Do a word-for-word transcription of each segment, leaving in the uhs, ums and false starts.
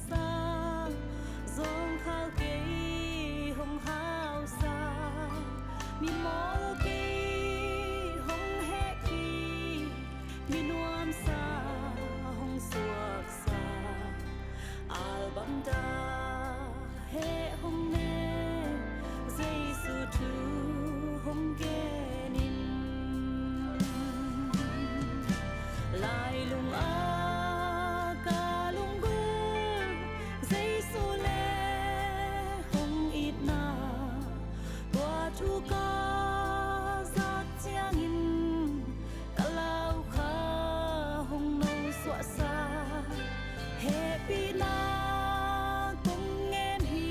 sa, zawngkhal kei hong hausa, mimawl kei hong hehpih, minuamsa hong suaksa, albamda heh hong ne, Jesu thu hong genin. Lailung a ka lunggulh Jesu le hong itna, tua thu ka zak ciangin ka lau kha hong nosuahsa, hehpihna kong ngen hi,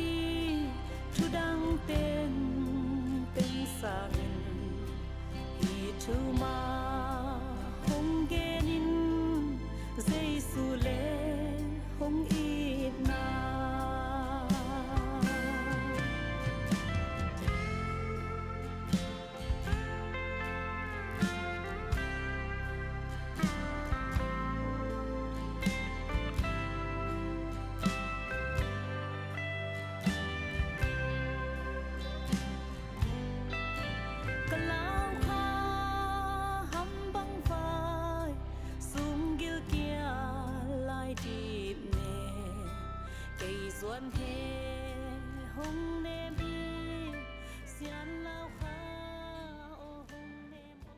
thudang tengteng sangin. Hih thu mah hong genin, Jesu le hong itna. Ka lau kha ham bang vai, sunggil kia lai dip ne, kei zuan he hong nem hi, sian lau kha aw hong nem aw.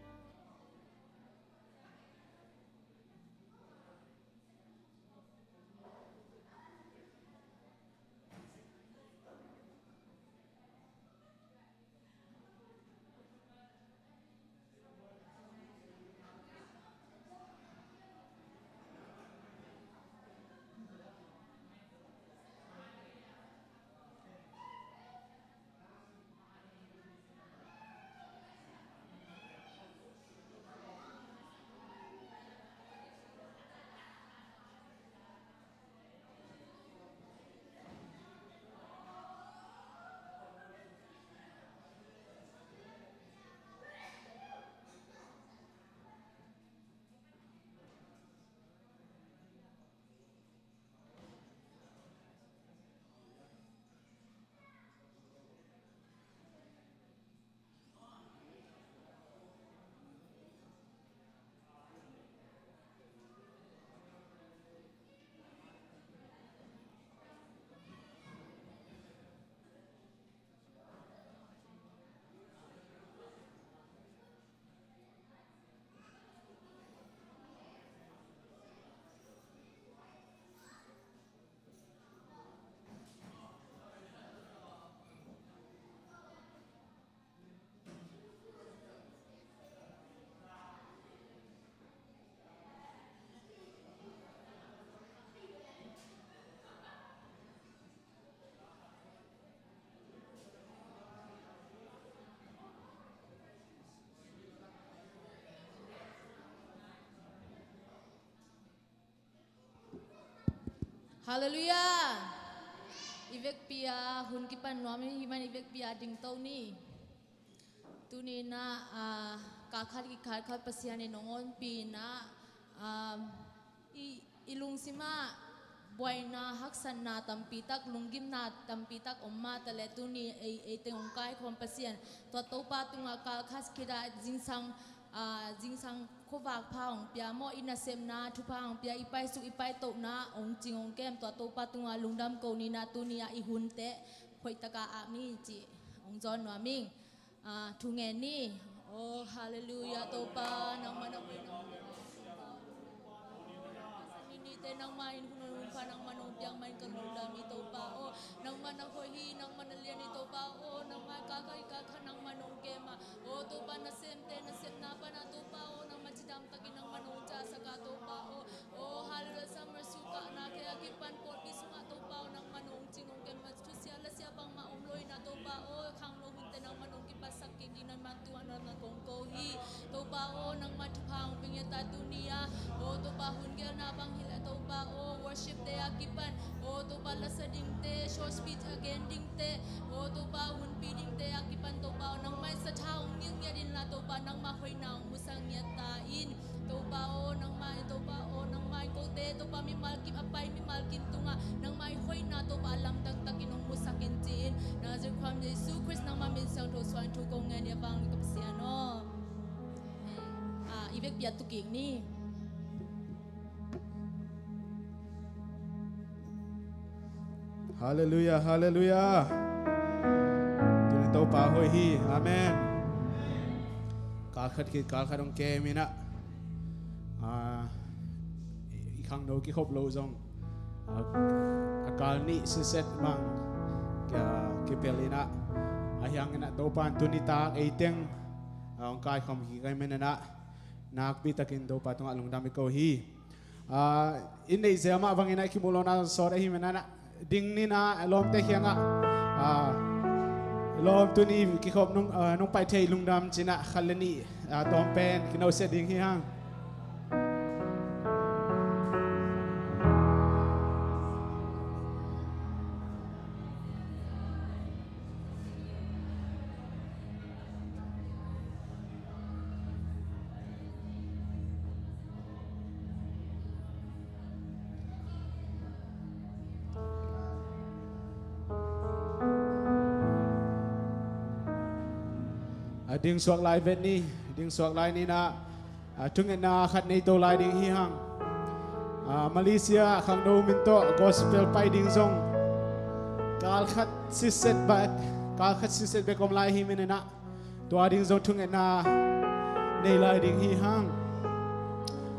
Halleluiah. I vekpi-a hun kipan nuam i hih man i vekpi-a dingto ni. Tuni-in ah, ah, kal khat kikal khat Pasian in hong ompih in ah, ah, i, i lungsim ah buaina, haksatna tampi tak, lunggimna tampi tak om mah taleh tuni ei, ei teng hong kaikhawm Pasian, tua Topa tungah kal khat khit ah zingsang, ah, zingsang khuavak pha hong pia maw, i nasepna thupha hong pia, i paisuk i paitohna hong cing hong kem, tua Topa tungah lungdam ko ni in ah tuni-ah i hunte hoih takin ak ni cih hong zawn nuam ing. Ah, thu ngen ni. Oh, halleluiah, Topa, nangmah na hoih, nangmah na hoih. Nite nangmah in hun hong pha, nangmah nong piak mah in ka lungdam hi, Topa aw. Nangmah na hoih hi, nangmah na lian hi, Topa aw. Nangmah kal khat kikal khat nangmah nong kem a. Aw, Topa, nasemte nasepna pan ah, Topa aw, nangmah cidam takin nangmah nong ciahsak a, Topa aw. Aw, halleluiah, summer school kahna khit a kipan pawlpi sungah, Topa aw, nangmah nong cing nong kem a, thusia lasia bangmah om lo in ah, Topa aw, khangno hunte nangmah nong kipatsak kik dingin nangmah tungah nangmah kong ko hi. Topa aw, nangmah thupha hong pia in ah tuni-ah, aw Topa, hun gelna bang hi leh, Topa aw, worship te a kipan, aw Topa, lasa dingte, short speech a gen dingte, aw Topa, hunpi dingte a kipan, Topa aw, nangmah in sathau hong ngilh ngiat in la, Topa, nangmah hoihna hong musak ngiat ta in. Topa aw, nangmah in, Topa aw, nangmah in kote, Topa, mimal kim a pai, mimal kim tungah nangmah I vekpi ah tu kik ni. Halleluiah, halleluiah. Tuni Topa hoih hi. Amen. Kal khat khit kal khat hong kem in ah, ah, i khangno kikhop loh zong, ah, a kal nih siset bang kia kipel in ah, a hiang in ah Topa in tuni tak ei teng, ah, hong kaikhawm kik ahih manin ah, nakpi takin Topa tungah lungdam i ko hi. Ah, i neih zel mah bangin ah i kimuh lohna sawt ahih manin ah, ding ni in ah lawmte kiangah, ah, lawm tuni kikhop nong, ah, nong pai thei lungdam ci-in ah khat le nih, ah, tawm pen kinawhsiat ding hi hang. A ding suak lai vet ni, ding suak lai ni in ah, a, thungetna khat nei to lai ding hi hang. A, Malaysia khangno min tawh gospel pai ding zong kal khat siset bek, kal khat siset bek om lai ahih manin ah, tua ding zong thungetna nei lai ding hi hang.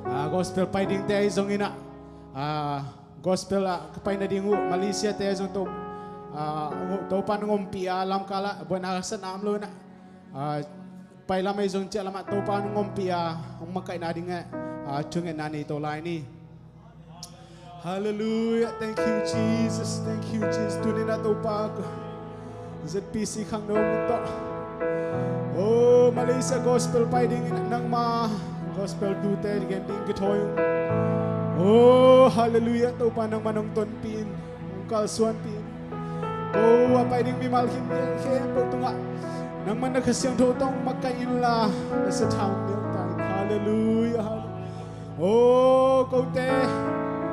Ah, gospel pai dingte ahi zongin ah, ah, gospel ah ka pai nading uh Malaysia te zong to, ah, Topa in hong ompih a, lamkal ah buaina haksatna om lo in ah, ah, pai lam ahi zong ciah lam ah Topa in hong ompih a, hong makaihna ding ah, ah, thungetna nei to lai ni. Halleluiah. Thank you, Jesus. Thank you, Jesus. Tuni in ah Topa, Z P C khangno min tawh, oh, Malaysia gospel pai dingin nangma gospel tute gen ding kithawi ung. Oh, halleluiah. Topa, nangma nong tonpih in, nong kalsuanpih in. Ko a pai ding mimal khempeuh tungah nangma na Kha Siangtho tawh makaih inla, na sathau mial ta in. Halleluiah, halleluiah. Oh, kote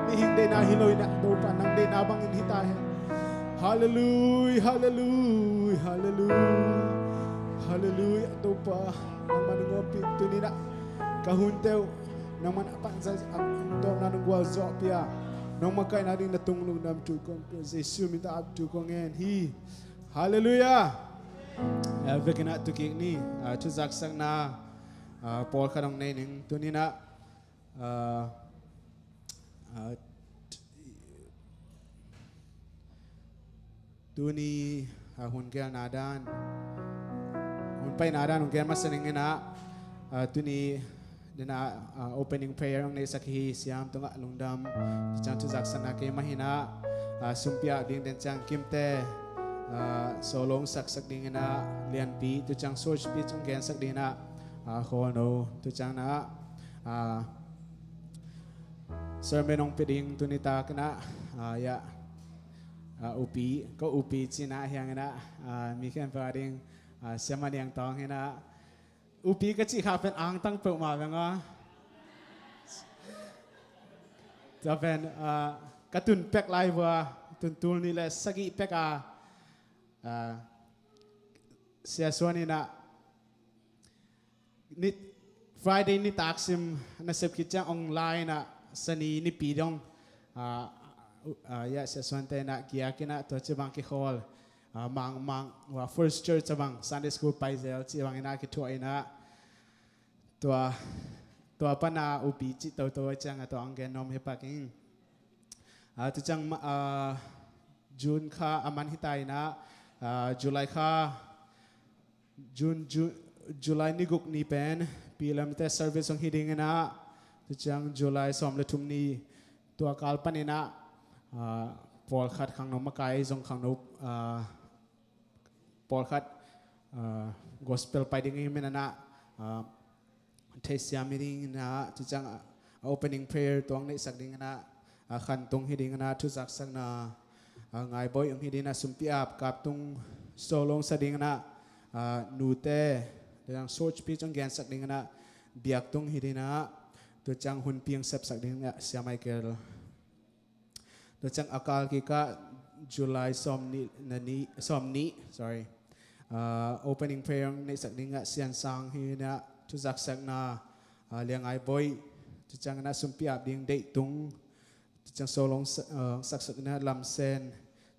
mihing deihna hi lo in ah, Topa, nang deihna bangin hi ta hen. Halleluiah, halleluiah, halleluiah, halleluiah. Topa, nangma nong ompih in, tuni in ah ka hunte uh nangma na pansa a, a tawpna nong gualzawhpih a, nong makaihna ding na tung lungdam thu kong pia, Jesu min tawh a thu kong ngen hi. Halleluiah. A vekin ah tu kik ni, a, thuzaksakna, a, pawlkhat hong nei ning. Tuni in ah, a, a, tuni, a, hun gelna dan, hun paina dan hong gel masa ning in ah, a, tuni in ah, a, opening prayer hong neihsak hi. Siam tungah lungdam. Tu ciang thuzaksakna keimah in ah, a, sumpiak ding den ciang Kimte, a, solo hong saksak ding in ah, Lianpi tu ciang short speech hong gensak ding in ah, a, Khawlno tu ciang in ah, a, sermon hong pia ding tuni tak in ah, a, ya, a, Upi, ko Upi cih in ah hiang in ah, a, mi khempeuh a ding, a, Sia Maniang Tawng hi in ah, Upi ka cih kha pen angtang peuhmah veng aw. Tua pen, a, ka tun pek lai vua, tun tul nih le sagih pek a, a, Sia Suan in ah, ni, Friday nitak sim nasep khit ciang online ah Sani nipi dong, ah, ah, ya, Sia Suante in ah giak in ah tua ci bang kikhawl, ah, Mang, Mang, wa, First Church a bang Sunday school pai zel ci bang in ah kithuah in ah tua, tua pan a Upi cih toto a ciang a tua ang gen nuam hi pak ing. Ah, tu ciang ma-, ah, June kha a man hi ta in ah, ah, July kha, June, Ju-, July ni guk ni pen Pi Lamte service hong hi ding in ah, tu ciang July sawm le thum ni tua kal pan in ah, ah, pawlkhat khangno makai zong khangno, ah, pawlkhat, ah, gospel pai ding ahih manin ah, ah, theisiam hi ding in ah, tu ciang, ah, opening prayer tua hong neihsak ding in ah, ah, khantung hi ding in ah, thuzaksakna, ah, ngaibawi hong hi ding in ah, sumpi ap kaptung solo hong sa ding in ah, ah, nute, tu ciang short speech hong gensak ding in ah, biaktung hi ding in ah, tu ciang hunpi hong sepsak ding in ah, Sia Michael. Tua ciang a kal kikah July sawm nih na ni, sawm nih, sorry. Ah, opening prayer hong neihsak ding ah Sian Sang hi in ah, thuzaksakna, ah, Liangai Boih, tu ciangin ah sumpi ap ding Deih Tung, tu ciang solo hong sa-, ah, hong saksak dingin ah Lam Sen,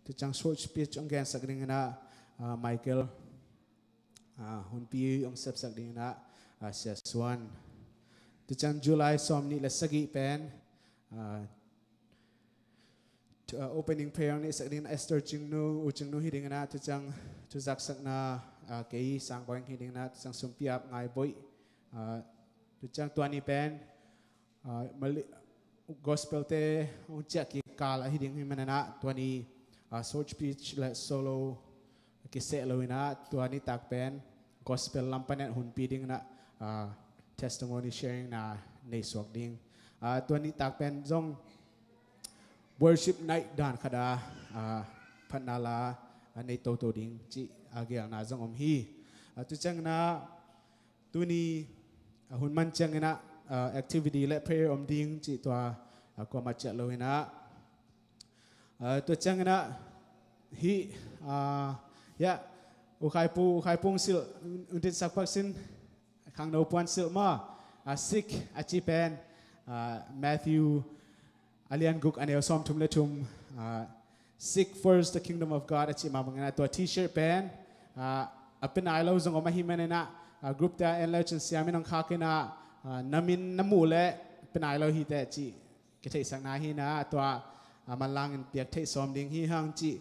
tu ciang short speech hong gensak dingin ah, ah, Michael, ah, hunpi hong sepsak dingin ah, ah, Sia Suan. Tu ciang July sawmnih le sagih pen, ah, tu, ah, opening prayer hong neihsak dingin ah Esther Cingnu, U Cingnu hi dingin ah, tu ciang thuzaksakna, ah, kei Sang Boih hi dingin ah, tu ciang sumpi ap Ngai Boih, ah, tu ciang tua ni pen, ah, Malay gospel te hong ciah kikal ahi ding hi manin ah, tua ni, ah, short speech le solo kiseh lo in ah, tua ni tak pen gospel lam panin hunpi dingin ah, ah, testimony sharing na nei suak ding. Ah, tua ni tak pen zong worship night dan khat ah, ah, phatna la, ah, nei toto ding cih, ah, gelna zong om hi. Ah, tu ciangin ah tuni, ah, hun man ciangin ah, ah, activity le prayer om ding cih tua, ah, kuamah ciah lo in ah, ah, tua ciangin ah hih, ah, ya, U Khai Pu, U Khai Pu hong silh, un, un dinsak pak sin, khangno puan silh maw, ah, seek a ci pen, ah, Matthew a lian guk a neu sawmthum le thum, ah, "Seek first the kingdom of God," a cih mah bangin ah tua T-shirt pen, ah, a pia nai lo zong om ahih manin ah, ah, group te ah en le cin siam in hong khak in ah, ah, na min na muh leh pia nai lo hi teh cih kitheihsakna hi in ah, tua, ah, manlangin piak theih sawm ding hi hang cih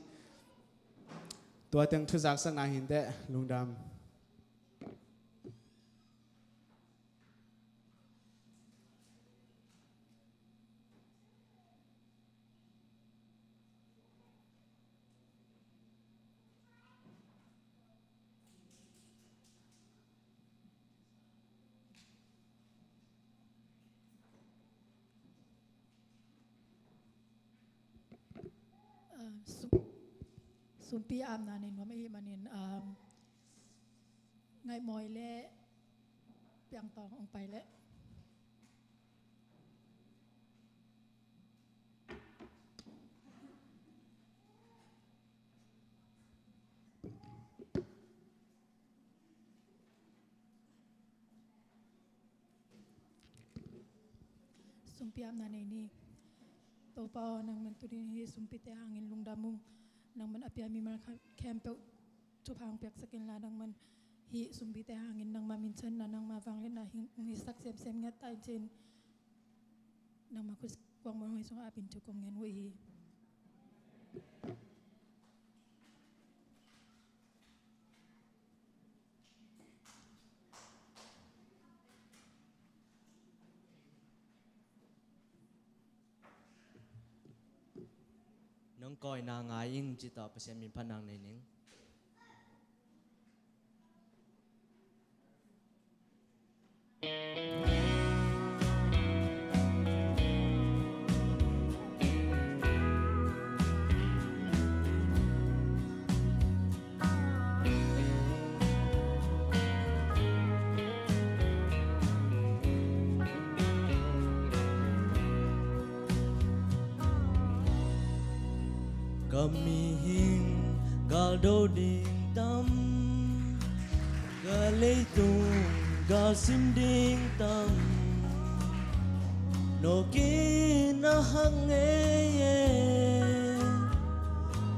tua teng thuzaksakna hi in teh, lungdam. Um, sum-, sumpi apna nei nuam ahih manin, um, Ngaih Mawi le Piang Tawng hong pai leh. Sumpi apna nei ni. Topa aw, nangman tuni hih sumpite hangin lungdam ung. Nangman a pia mimal kha-, khempeuh thupha hong piaksak inla, nangman hih sumpite hangin nangma minthanna, nangma vangliatna hing, hong hisak semsem ngiat ta in cin. Nangma khut kuang mual hong hi sungah apin thu kong ngen uh hi. Nong kawina ngai ing ci tawh Pasian min phatna nei ning. Ka mihing galdo ding tam, ka leitung galsim ding tam, nawkin a hak ngei e,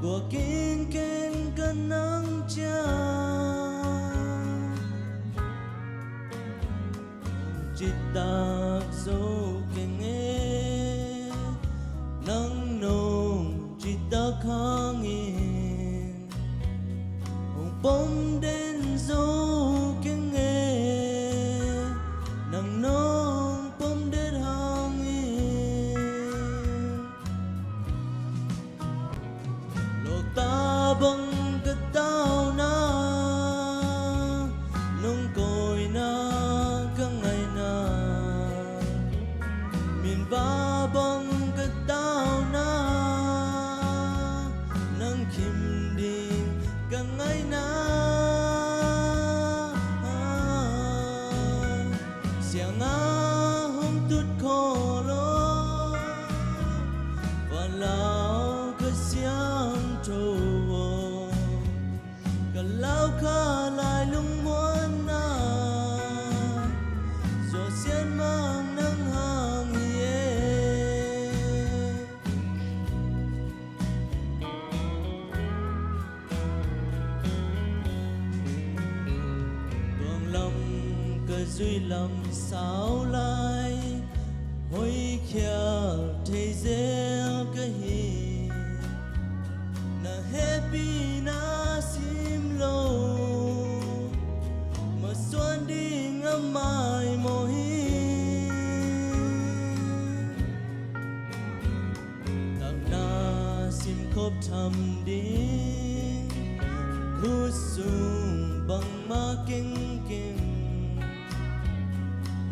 guakin ken ka nang ciang. Citak zo keng e, nang nong citak hangin hong pom den zo keng e, nang nong pom den hangin. Lokta bang ka tauna, nong kawina ka ngaina, minva bang ka tauna, nang khim ding ka ngaina. Siang a hong tut kholo, van lau ka siangtho aw, ka lau kha lai lungmuanna, zo Sian mang nang hang hi e. Tuang lam ka zui lam sau lai, hoih khial thei zel ka hi. Na hehpihna sim lo, masuan ding a maimawh hi. Takna simkhop tham ding, khut sung bangmah kengkeng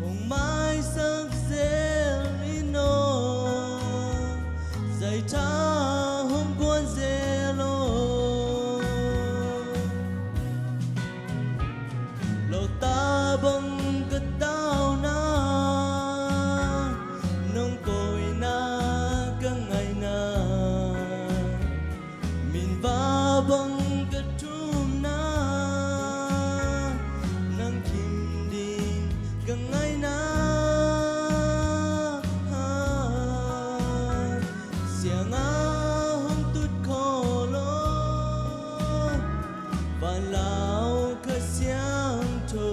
hong maisak zel in aw, zaitha hong guan zel aw. Lawta bang ka tauna, nong koihna ka ngaihna, minva bang ka thumna, nang khim ding ka ngaihna. Siang a hong tut khaw lo, van lau Kha Siangtho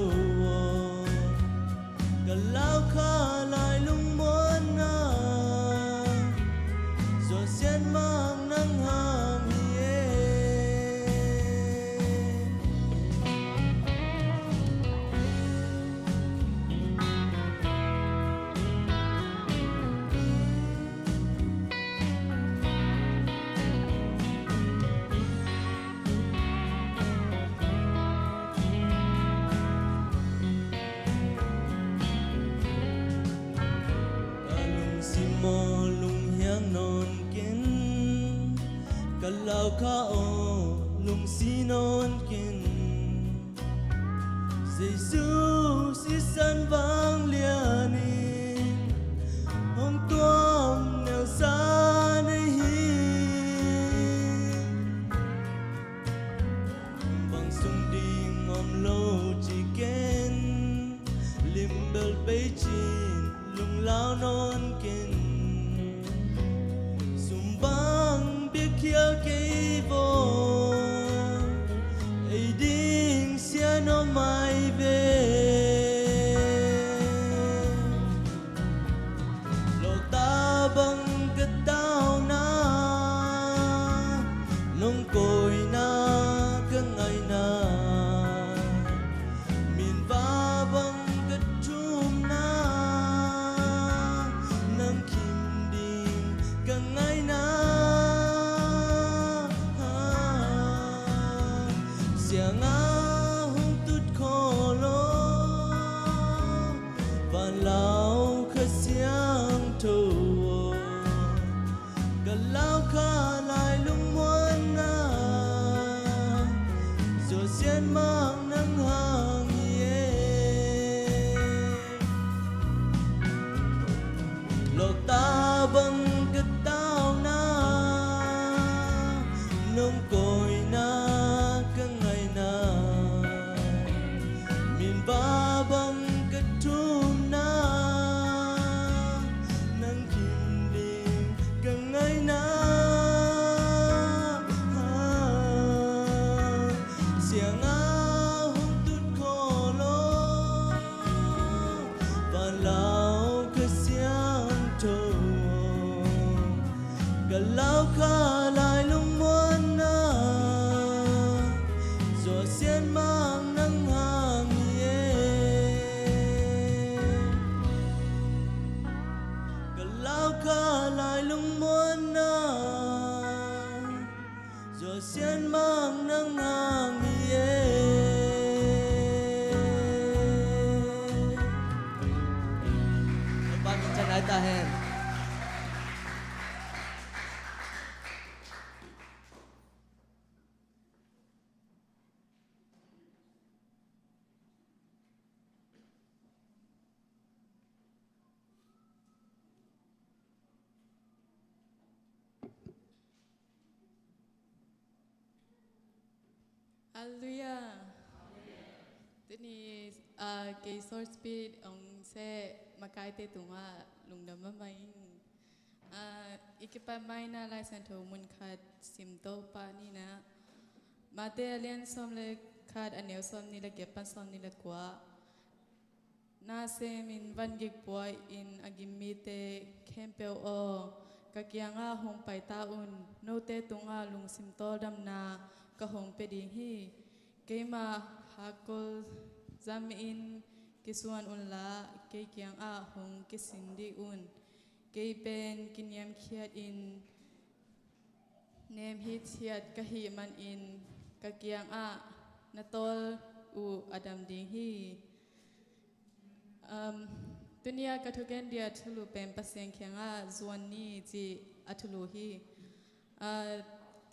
aw, ka lau kha lai lungmuanna, zuan sian mang nang hang hi e. Ka lungsim aw lunghiang nawn ken, ka lau kha aw lungsi nawn ken. Jesu sisan vanglian in hong tuam nelsa nei hi. Bang sung ding om lo ci ken, limbel bei cin lunglau nawn ken. Sum bang biakhial kei vaw, ei ding sian aw mai ve. Lawta bang ka tauna, nong koihna ka ngaihna, minva bang ka thumna, nang khim ding ka ngaihna. Siang a hong tut khaw lo, van lau Kha Siangtho aw, ka lau kha lai lungmuanna, zuan sian mang nang hang hi e. Lawta bang ka tauna, nong koihna ka ngaihna, minva bang ka thumna, nang khim ding ka ngaihna. Siang a hong tut khaw lo, van lau Kha Siangtho aw, ka lau kha lai lungmuanna, zuan sian mang nang hang hi e. Ka lau kha lai lungmuanna, zuan sian mang nang hang hi e. Topa min thang nai ta hen. Halleluiah. Tuni, ah, kei Salt Spirit hong seh makaite tungah lungdam mahmah ing. Ah, i kipat ma-in ah Lai Siangtho mun khat simto pah ni in ah, Mate a lian sawm le khat, a neu sawmnih le giat pan sawmnih le kua. Na semin vangik pua-in a gim mite khempeuh aw, ka kiangah hong pai ta un. Note tungah lungsim tawldamna ka hong pia ding hi. Keima hakkol zamin kisuan unla, kei kiangah hong kisin dih un. Kei pen kiniamkhiatin nemhithiat ka hih manin ka kiangah na tawl uh a dam ding hi. Um, tuni-a ka thugen dia thulu pen Pasian kiangah zuan ni cih a thulu hi. Ah,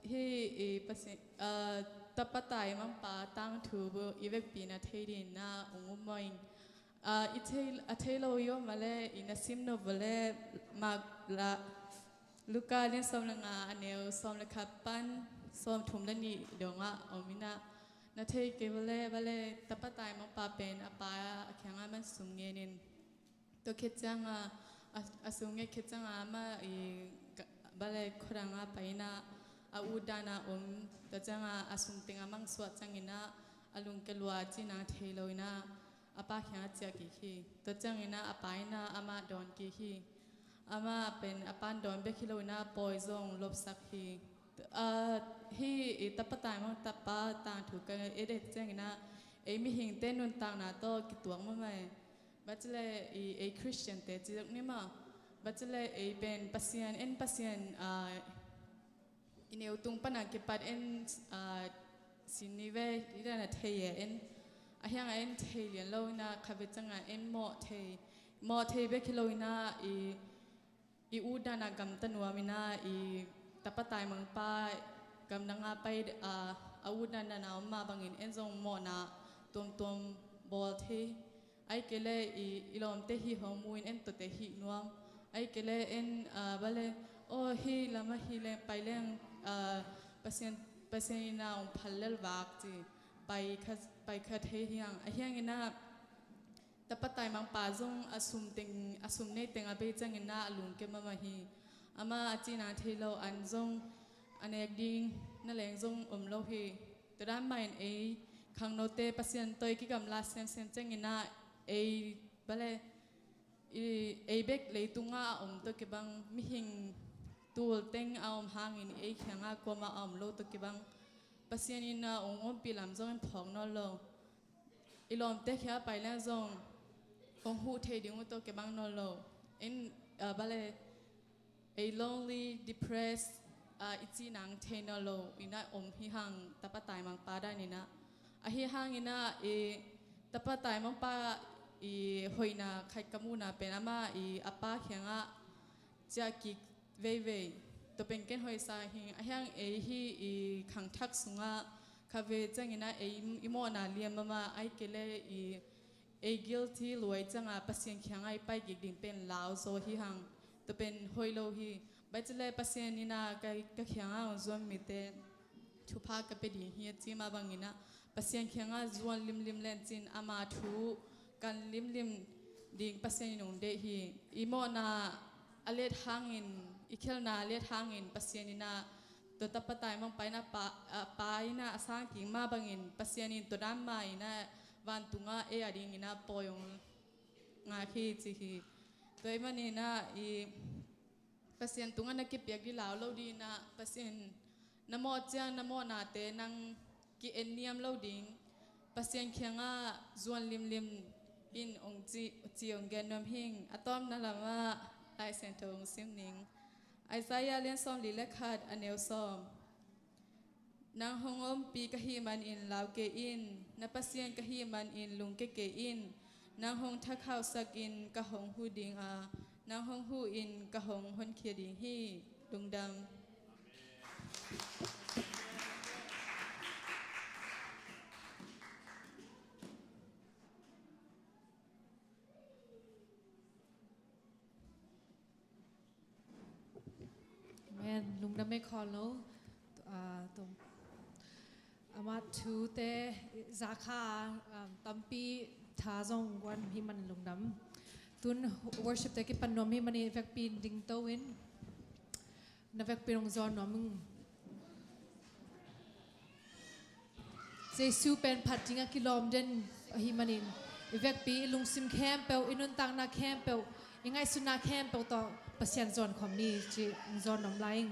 hih i Pasian, ah, tapa taimangpa tangthu i vekpi na thei dingin ah ung um maw ing. Ah, i thei, a thei lo i om a leh, i na sim nop a leh, Mark la, Luka lian sawm le nga, a neu sawm le khat pan sawmthum le nih dongah om in ah, na thei kei a leh, a leh tapa taimangpa pen a pa a kiangah man sum ngenin, tua khit ciangah, a, a sum nget khit ciangah amah i, a leh khuadangah pai in ah, a utdan a om. Tua ciangah a sum teng a mangsuah ciangin ah a lungkia lua cih nang thei lo in ah a pa kiangah ciah kik hi. Tua ciangin ah a pa in ah amah dawn kik hi. Amah pen a pa'n dawn bek hi lo in ah pawi zong lopsak hi. Ah, hih i tapa taimangpa tangthu ka et ciangin ah, ei mihingte nuntakna tawh kituak mahmah hi. Bang ci leh i, ei Khristiante ci zong ni maw. Bang ci leh ei pen Pasian, en Pasian, ah, i neu tung pan a kipat en, ah, sin ni ve, i dan a thei e en. A hiang a en thei lian lo in ah, kha ve ciangah en mawh thei. Mawh thei bek hi lo in ah, i, i utdan a gamta nuam in ah, i tapa taimangpa gamdang a pai, ah, a utdan dan a om mah bangin en zong mawhna tuamtuam bawl thei. Ahih kei leh i, i lawmte hih hong mu in en tuate hih nuam. Ahih kei leh en, ah, bang leh, aw, hih lamah hi leng, pai leng, ah, Pasian, Pasian in ah hong phal lel vak ci. Pai kha, pai kha thei hi hang. A hiang in ah tapa taimangpa zong a sum teng, a sum nei teng a bei ciangin ah a lungkia mahmah hi. Amah a cih nang thei lo, an zong a nek ding na leng zong om lo hi. Tua dan mahin ei khangnote Pasian tawh i kigamla semsem ciangin ah ei, bang leh, i, ei bek leitungah a om tawh kibang, mihing tul teng a om hangin ei kiangah kuamah a om lo tawh kibang, Pasian in ah hong ompih lam zong en phawk nawn lo. I lawmte kiangah pai leng zong hong huh thei ding uh tawh kibang nawn lo. En, ah, bang leh, ei lonely, depressed, ah, i cih nang thei nawn lo in ah om hi hang, tapa taimangpa dan in ah. Ahi hangin ah i tapa taimangpa i hoihna khat ka muhna pen amah i a pa kiangah ciah kik veivei. Tua pen ken hoihsa hi. A hiang ei hih i khangthak sungah kha ve ciangin ah ei i mawhna lian mahmah, ahih kei leh i ei guilty luai ciangah Pasian kiangah i pai kik ding pen lau zaw hi hang. Tua pen hoih lo hi. Bang ci leh Pasian in ah ka, ka kiangah hong zuan mite thupha ka pia ding hi a ci mah bangin ah Pasian kiangah zuan limlim lencin ama thu kan limlim ding Pasian in hong deih hi. I mawhna a let hangin, i khialhna a let hangin Pasian in ah tua tapa taimangpa in ah pa, ah, pa in ah a sang kik mah bangin Pasian in tua dan mah in ah vantungah ei a dingin ah pawi hong ngak hi ci hi. Tua ahih manin ah i Pasian tungah na kipiak ding lau lo dingin ah, Pasian na mawh ciang na mawhnate nang ki-en niam lo ding, Pasian kiangah zuan limlim in hong ci, ci hong gen nuam hing. A tawpna lamah Lai Siangtho hong sim ning. Isaiah lian sawmli le khat, a neu sawm. Nang hong ompih ka hih manin lau kei in, na Pasian ka hih manin lungkia kei in. Nang hong thakhauhsak in ka hong huh ding a, nang hong huh in ka hong honkhia ding hi. Lungdam. Amen. Lungdam e khawlo. Ah, tua, Amah thute zakha, um, tampi tha zong guan hi man lungdam. Tun worship te kipan nuam hi man i vekpi in dingto in na vekpi in hong zawn nuam ing. Jesu pen phat ding a kilawm den ahi manin i vekpi i lungsim khempeuh, i nuntakna khempeuh, i ngaihsutna khempeuh tawh Pasian zawn khawm ni ci hong zawn nuam lai ing.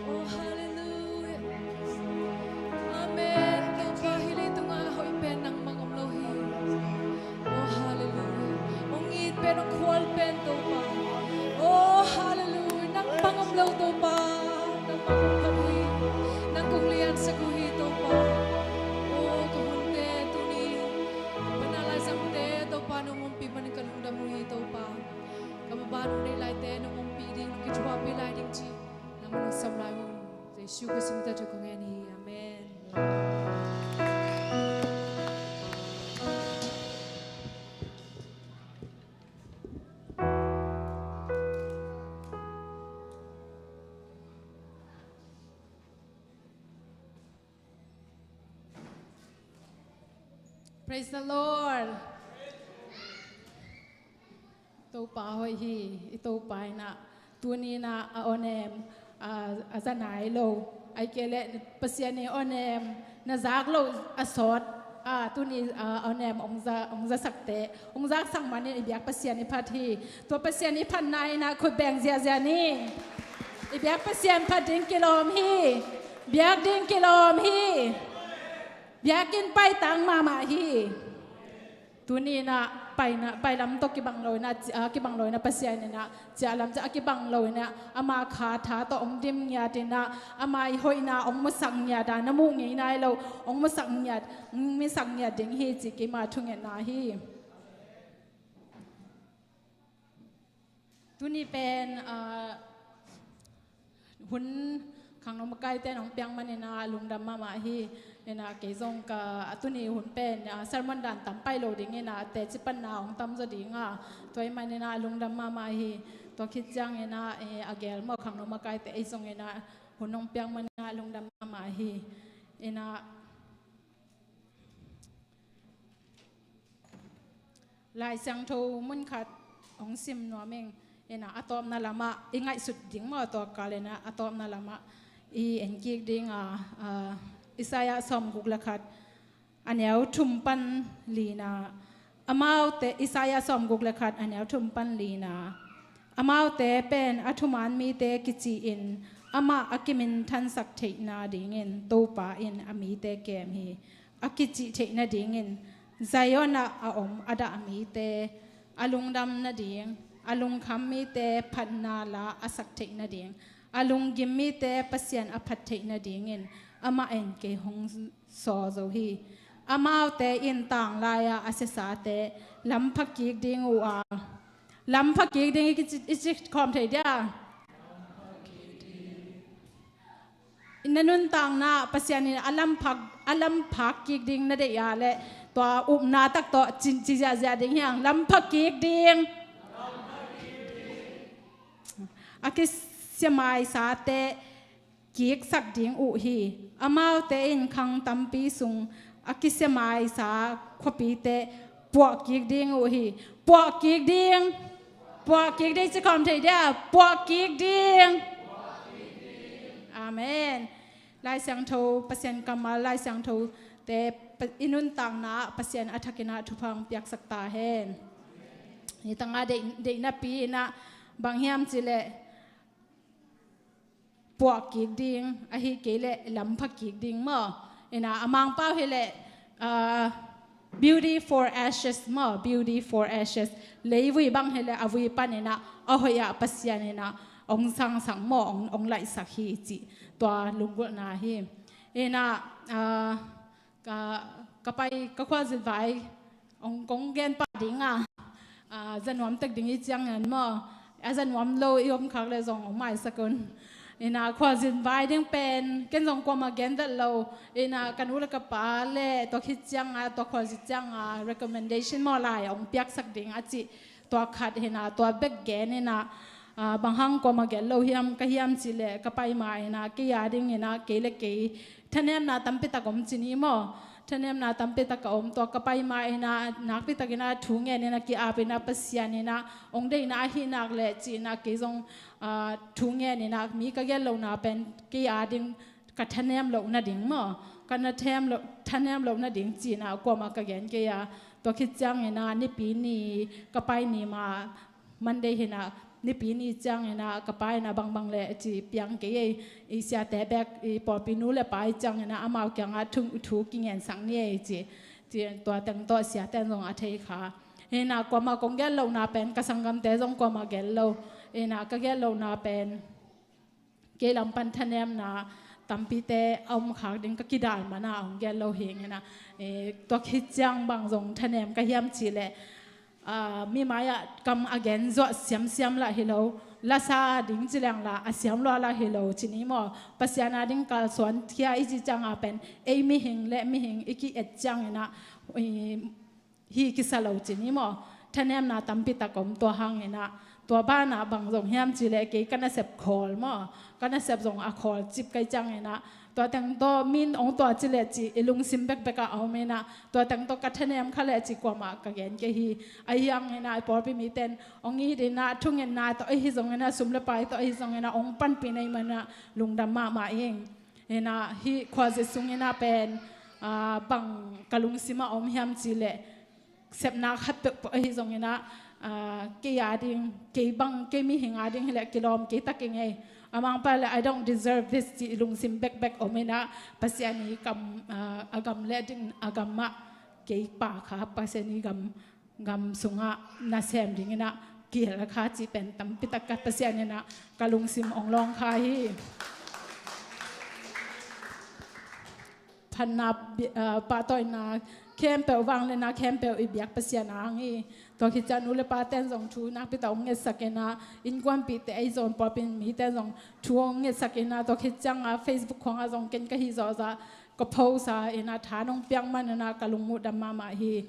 Oh, hallelujah. Amen. Topa, hih leitungah a hoih pen nangmah om lo hi. Oh, hallelujah. Hong it pen, hong khual pen Topa. Oh, hallelujah. Nangmah om lo Topa. Nangmah kong phat hi. Nang kong liansak uh hi Topa. Oh, ka hunte tuni. Pana Laizangte Topa nong ompih manin ka lungdam uh hi Topa. Ka maban uh nei laite nong ompih ding, nong kithuahpih lai ding cih nangmah nong sam lai uh. Jesu Khrist min tawh kong ngen hi. Amen. Praise the Lord. Topa hoih hi, i Topa in ah tuni in ah a onem, a, a za nai lo. Ahih kei leh Pasian i onem na zak loh a sawt, a, tuni, a, a onem hong za, hong zasak teh, hong zaksak manin i biak Pasian i phat hi. Tua Pasian i phatna in ah khut beng ziahziah ni. I biak Pasian phat ding kilawm hi. Biak ding kilawm hi. Biakinn paitang mahmah hi. Tuni in ah paina, pailam tawh kibang lo in ah, ci-, ah, kibang lo in ah Pasian in ah ciahlam ciah a kibang lo in ah ama kha tha tawh hong dim ngiat in ah ama i hoihna hong musak ngiat a na muh ngei nai lo, hong musak ngiat, musak ngiat ding hi cih keima thungetna hi. Tuni pen, ah, hun khangno makaite in hong piak manin ah lungdam mahmah hi. In ah kei zong ka, ah, tuni hun pen, ah, sermon dan tam pai lo ding in ah teci panna hong tam zaw ding a, tua ahih manin ah lungdam mahmah hi. Tua khit ciangin ah, eh, a gel maw khangno makaite ei zong in ah hun hong piak manin ah lungdam mahmah hi. In ah Lai Siangtho mun khat hong sim nuam ing. In ah a tawpna lamah i ngaihsut ding maw, tua kal in ah a tawpna lamah i en kik ding a, ah, Isaiah sawmguk le khat, a neu thum pan lina. Amaute, Isaiah sawmguk le khat, a neu thum pan lina. Amaute pen a thuman mite kici-in amah a kiminthansak theihna dingin Topa in a mite kem hi. A kicih theih nadingin Zion ah a om a dah mite a lungdam nading, a lungkham mite phatna la a sak theih nading, a lunggim mite Pasian a phat theih nadingin amah in kei hong sawl zo hi. Amaute in tanglai-ah a siasate lampha kik ding uh a, lampha kik ding i ci, i ci khawm thei dia? Na nuntakna Pasian in a lamphak, a lamphak kik ding na deih a leh tua upna tak tawh cin ci ziahziah ding hiang, lampha kik ding. A kisiamaisate kiksak ding uh hi. Amaute in khang tampi sung a kisiamaisa khuapite puah kik ding uh hi. Puah kik ding. Puah kik ding ci khawm thei dia? Puah kik ding. Amen. Lai Siangtho, Pasian kammal Lai Siangtho te pa, i nuntakna ah Pasian a thakin ah thupha hong piaksak ta hen. Nitang a deih, deihnapi in ah bang hiam cih leh puah kik ding, ahih kei leh lampha kik ding maw. Ina, a Mangpau hi leh, ah, beauty for ashes maw, beauty for ashes. Leivui bang hi leh a vui pan ina, a hoih ah Pasian ina hong sangsak maw, hong, hong laihsak hi cih tua lunggulhna hi. Ina, ah, ka, ka pai, ka khualzin vai hong kong gen pah ding a, ah, za nuam tek ding i ciang in maw, a za nuam lo i om khak leh zong hong maisak un. Ina, khualzin vai ding pen ken zong kuamah gen vet lo. Ina, ka nu le ka pa le tua khit ciang a, tua khualzin ciang a recommendation maw, lai hong piaksak ding a cih tua khat hi ina, tua bek gen ina, ah, bang hang kuamah gen lo hiam, ka hiam cih leh ka pai ma ina, kei a ding ina, kei le kei thanemna tampi tak om ci ni maw. Thanemna tampi tak a om, tua ka pai ma ina, nakpi tak ina thu ngen ina, ki-ap ina, Pasian ina hong deihna ahih nak leh ci ina, kei zong, ah, thu ngen ina, mi ka gen lohna pen kei a ding ka thanem loh nading maw, ka na them loh, thanem loh nading ci ina kuamah ka gen kei a. Tua khit ciang ina, Nipi ni, ka pai ni ma, Monday hi ina, Nipi ni ciang ina ka pa ina bangbang le ci piang kei ei, i siate bek, i pawlpi nu le pa i ciang ina amau kiangah thu, thu kingensak ni ei ci, ci tua teng tawh siate in zong a thei kha. Hi ina, kuamah kong gen lohna pen, ka sanggamte zong kuamah gen lo. Hi ina, ka gen lohna pen kei lam pan thanemna tampite a om khak ding ka kidal man a hong gen lo hi ina, eh, tua khit ciang bang zong thanem ka hiam cih leh, ah, mi mai-ah kam a gen zuah siamsiam lah hi lo, lasa ding ci leng lah a siam lua lah hi lo ci ni maw. Pasian a ding kalsuan khia i ci ciang a pen, ei mihing le mihing i ki-et ciang ina, i, hi kisa lo ci ni maw. Thanemna tampi tak om, tua hang ina, tua banah bang zong hiam cih leh kei ka nasep khawl maw, ka nasep zong a khawl cip ka hih ciang ina, tua teng tawh min hong tuah ci leh ci i lungsim bekbek ah a om ina, tua teng tawh ka thanem kha leh ci kuamah ka gen kei hi. Ahi hang ina, i pawlpi mite in hong it ina, thungetna tawh ahi zong ina, sum le pai tawh ahi zong ina, hong panpih na hih man ina lungdam mahmah ing. Ina, hih khualzin sung ina pen, ah, bang ka lungsim ah om hiam cih leh, sepna khat peuhpeuh ahi zong ina, ah, kei a ding, kei bang, kei mihing a ding hi leh kilawm kei ta keng ei. A Mangpau le, "I don't deserve this," ci i lungsim bekbek om ina, Pasian i kam, ah, a gam le ding, a gam ah kei pha kha, Pasian i gam, gam sungah nasem ding ina kihel kha cih pen tampi tak ka Pasian ina ka lungsim hong lawng kha hi. Phatna, ah, pahtawina khempeuh, vangliatna khempeuh i biak Pasian a hang hi. Tua khit ciang nu le pate in zong thu nakpi tak hong ngetsak ina, innkuanpihte ahi zong, pawlpi mite in zong thu hong ngetsak ina, tua khit ciang a Facebook khawng ah zong ken ka hih zawhzah ka post a ina, tha nong piak man ina ka lungmuh dam mahmah hi.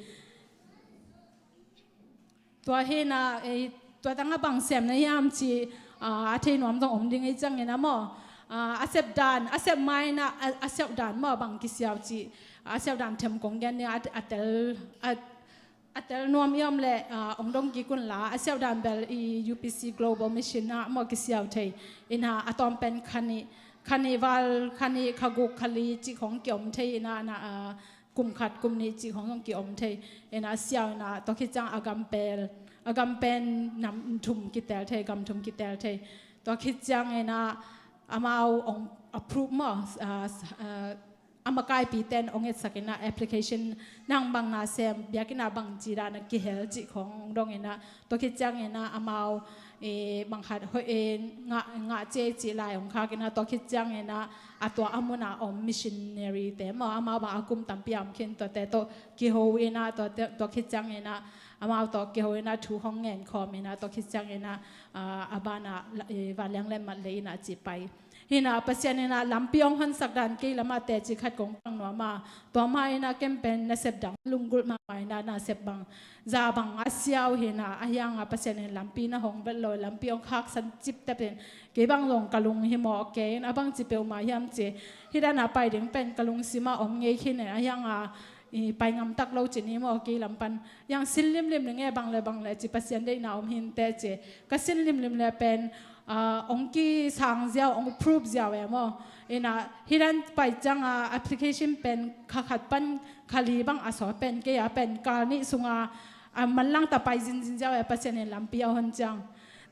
Tua hi ina, eh, tua tangah bang sem na hiam ci, ah, a thei nuam zong om ding i ciang ina maw. Ah, a sep dan, a sep ma ina, a, a siauh dan maw, bang kisiau ci, a siauh dan them kong gen ni a, a tel, a, a tel nuam i om leh, ah, hong dong kik un la, a siauh dan bel i U P C Global Mission ah maw kisiau thei ina, a tawm pen kha nih, kha nih val, kha nih, kha guk, kha li cih khawng ki-om thei ina, na, ah, kum khat, kum nih cih khawng zong ki-om thei. Ina siau ina, tua khit ciang a gam pel, a gam pen nam thum kitel thei, gam thum kitel thei. Tua khit ciang ina amau hong approve maw, ah, ah, a makaipite in hong etsak ina application, nang bang na sem, biakinn ah bang ci dan a kihel cih khawng hong dong ina, tua khit ciang ina amau, eh, bang khat hoih, eh, ngah, ngah ci ei cih lai hong khak ina, tua khit ciang ina a tua a munah om missionary te maw, amau bang a kum tampi a om khin, tuate tawh kiho inah, tuate, tua khit cianginah amau tawh kiho inah thu hong ngen khawm inah, tua khit cianginah, ah, a banah la-, eh, vanleng le mat lei inah cih pai. Hinah Pasian inah lampi hong honsak dan kei lamah teci khat kong pang nuam a, tua mah inah ken pen nasep dang lunggulh mahmah inah nasep bang za bang a siau hinah, a hiangah Pasian in lampi na hong vet lo, lampi hong khaksan ciptep in, kei bang zong ka lung hi mawh kei in, a bang ci peuhmah hiam ci, hih danah pai ding pen ka lungsimah om ngei khin in, a hiangah i pai ngamtak lo ci ni maw, kei lam pan. Yang sin limlim ning e, bang le bang le ci, Pasian deihna om hinte ci. Ka sin limlim le pen, ah, ong kisang ziau, ong proof ziau e maw. Inah hih dan pai cianga application pen kha khat pan kha li bang a sawt pen, kei a pen kal nih sunga a manlang ta pai zinzin ziau e, Pasian in lampi a hon ciang.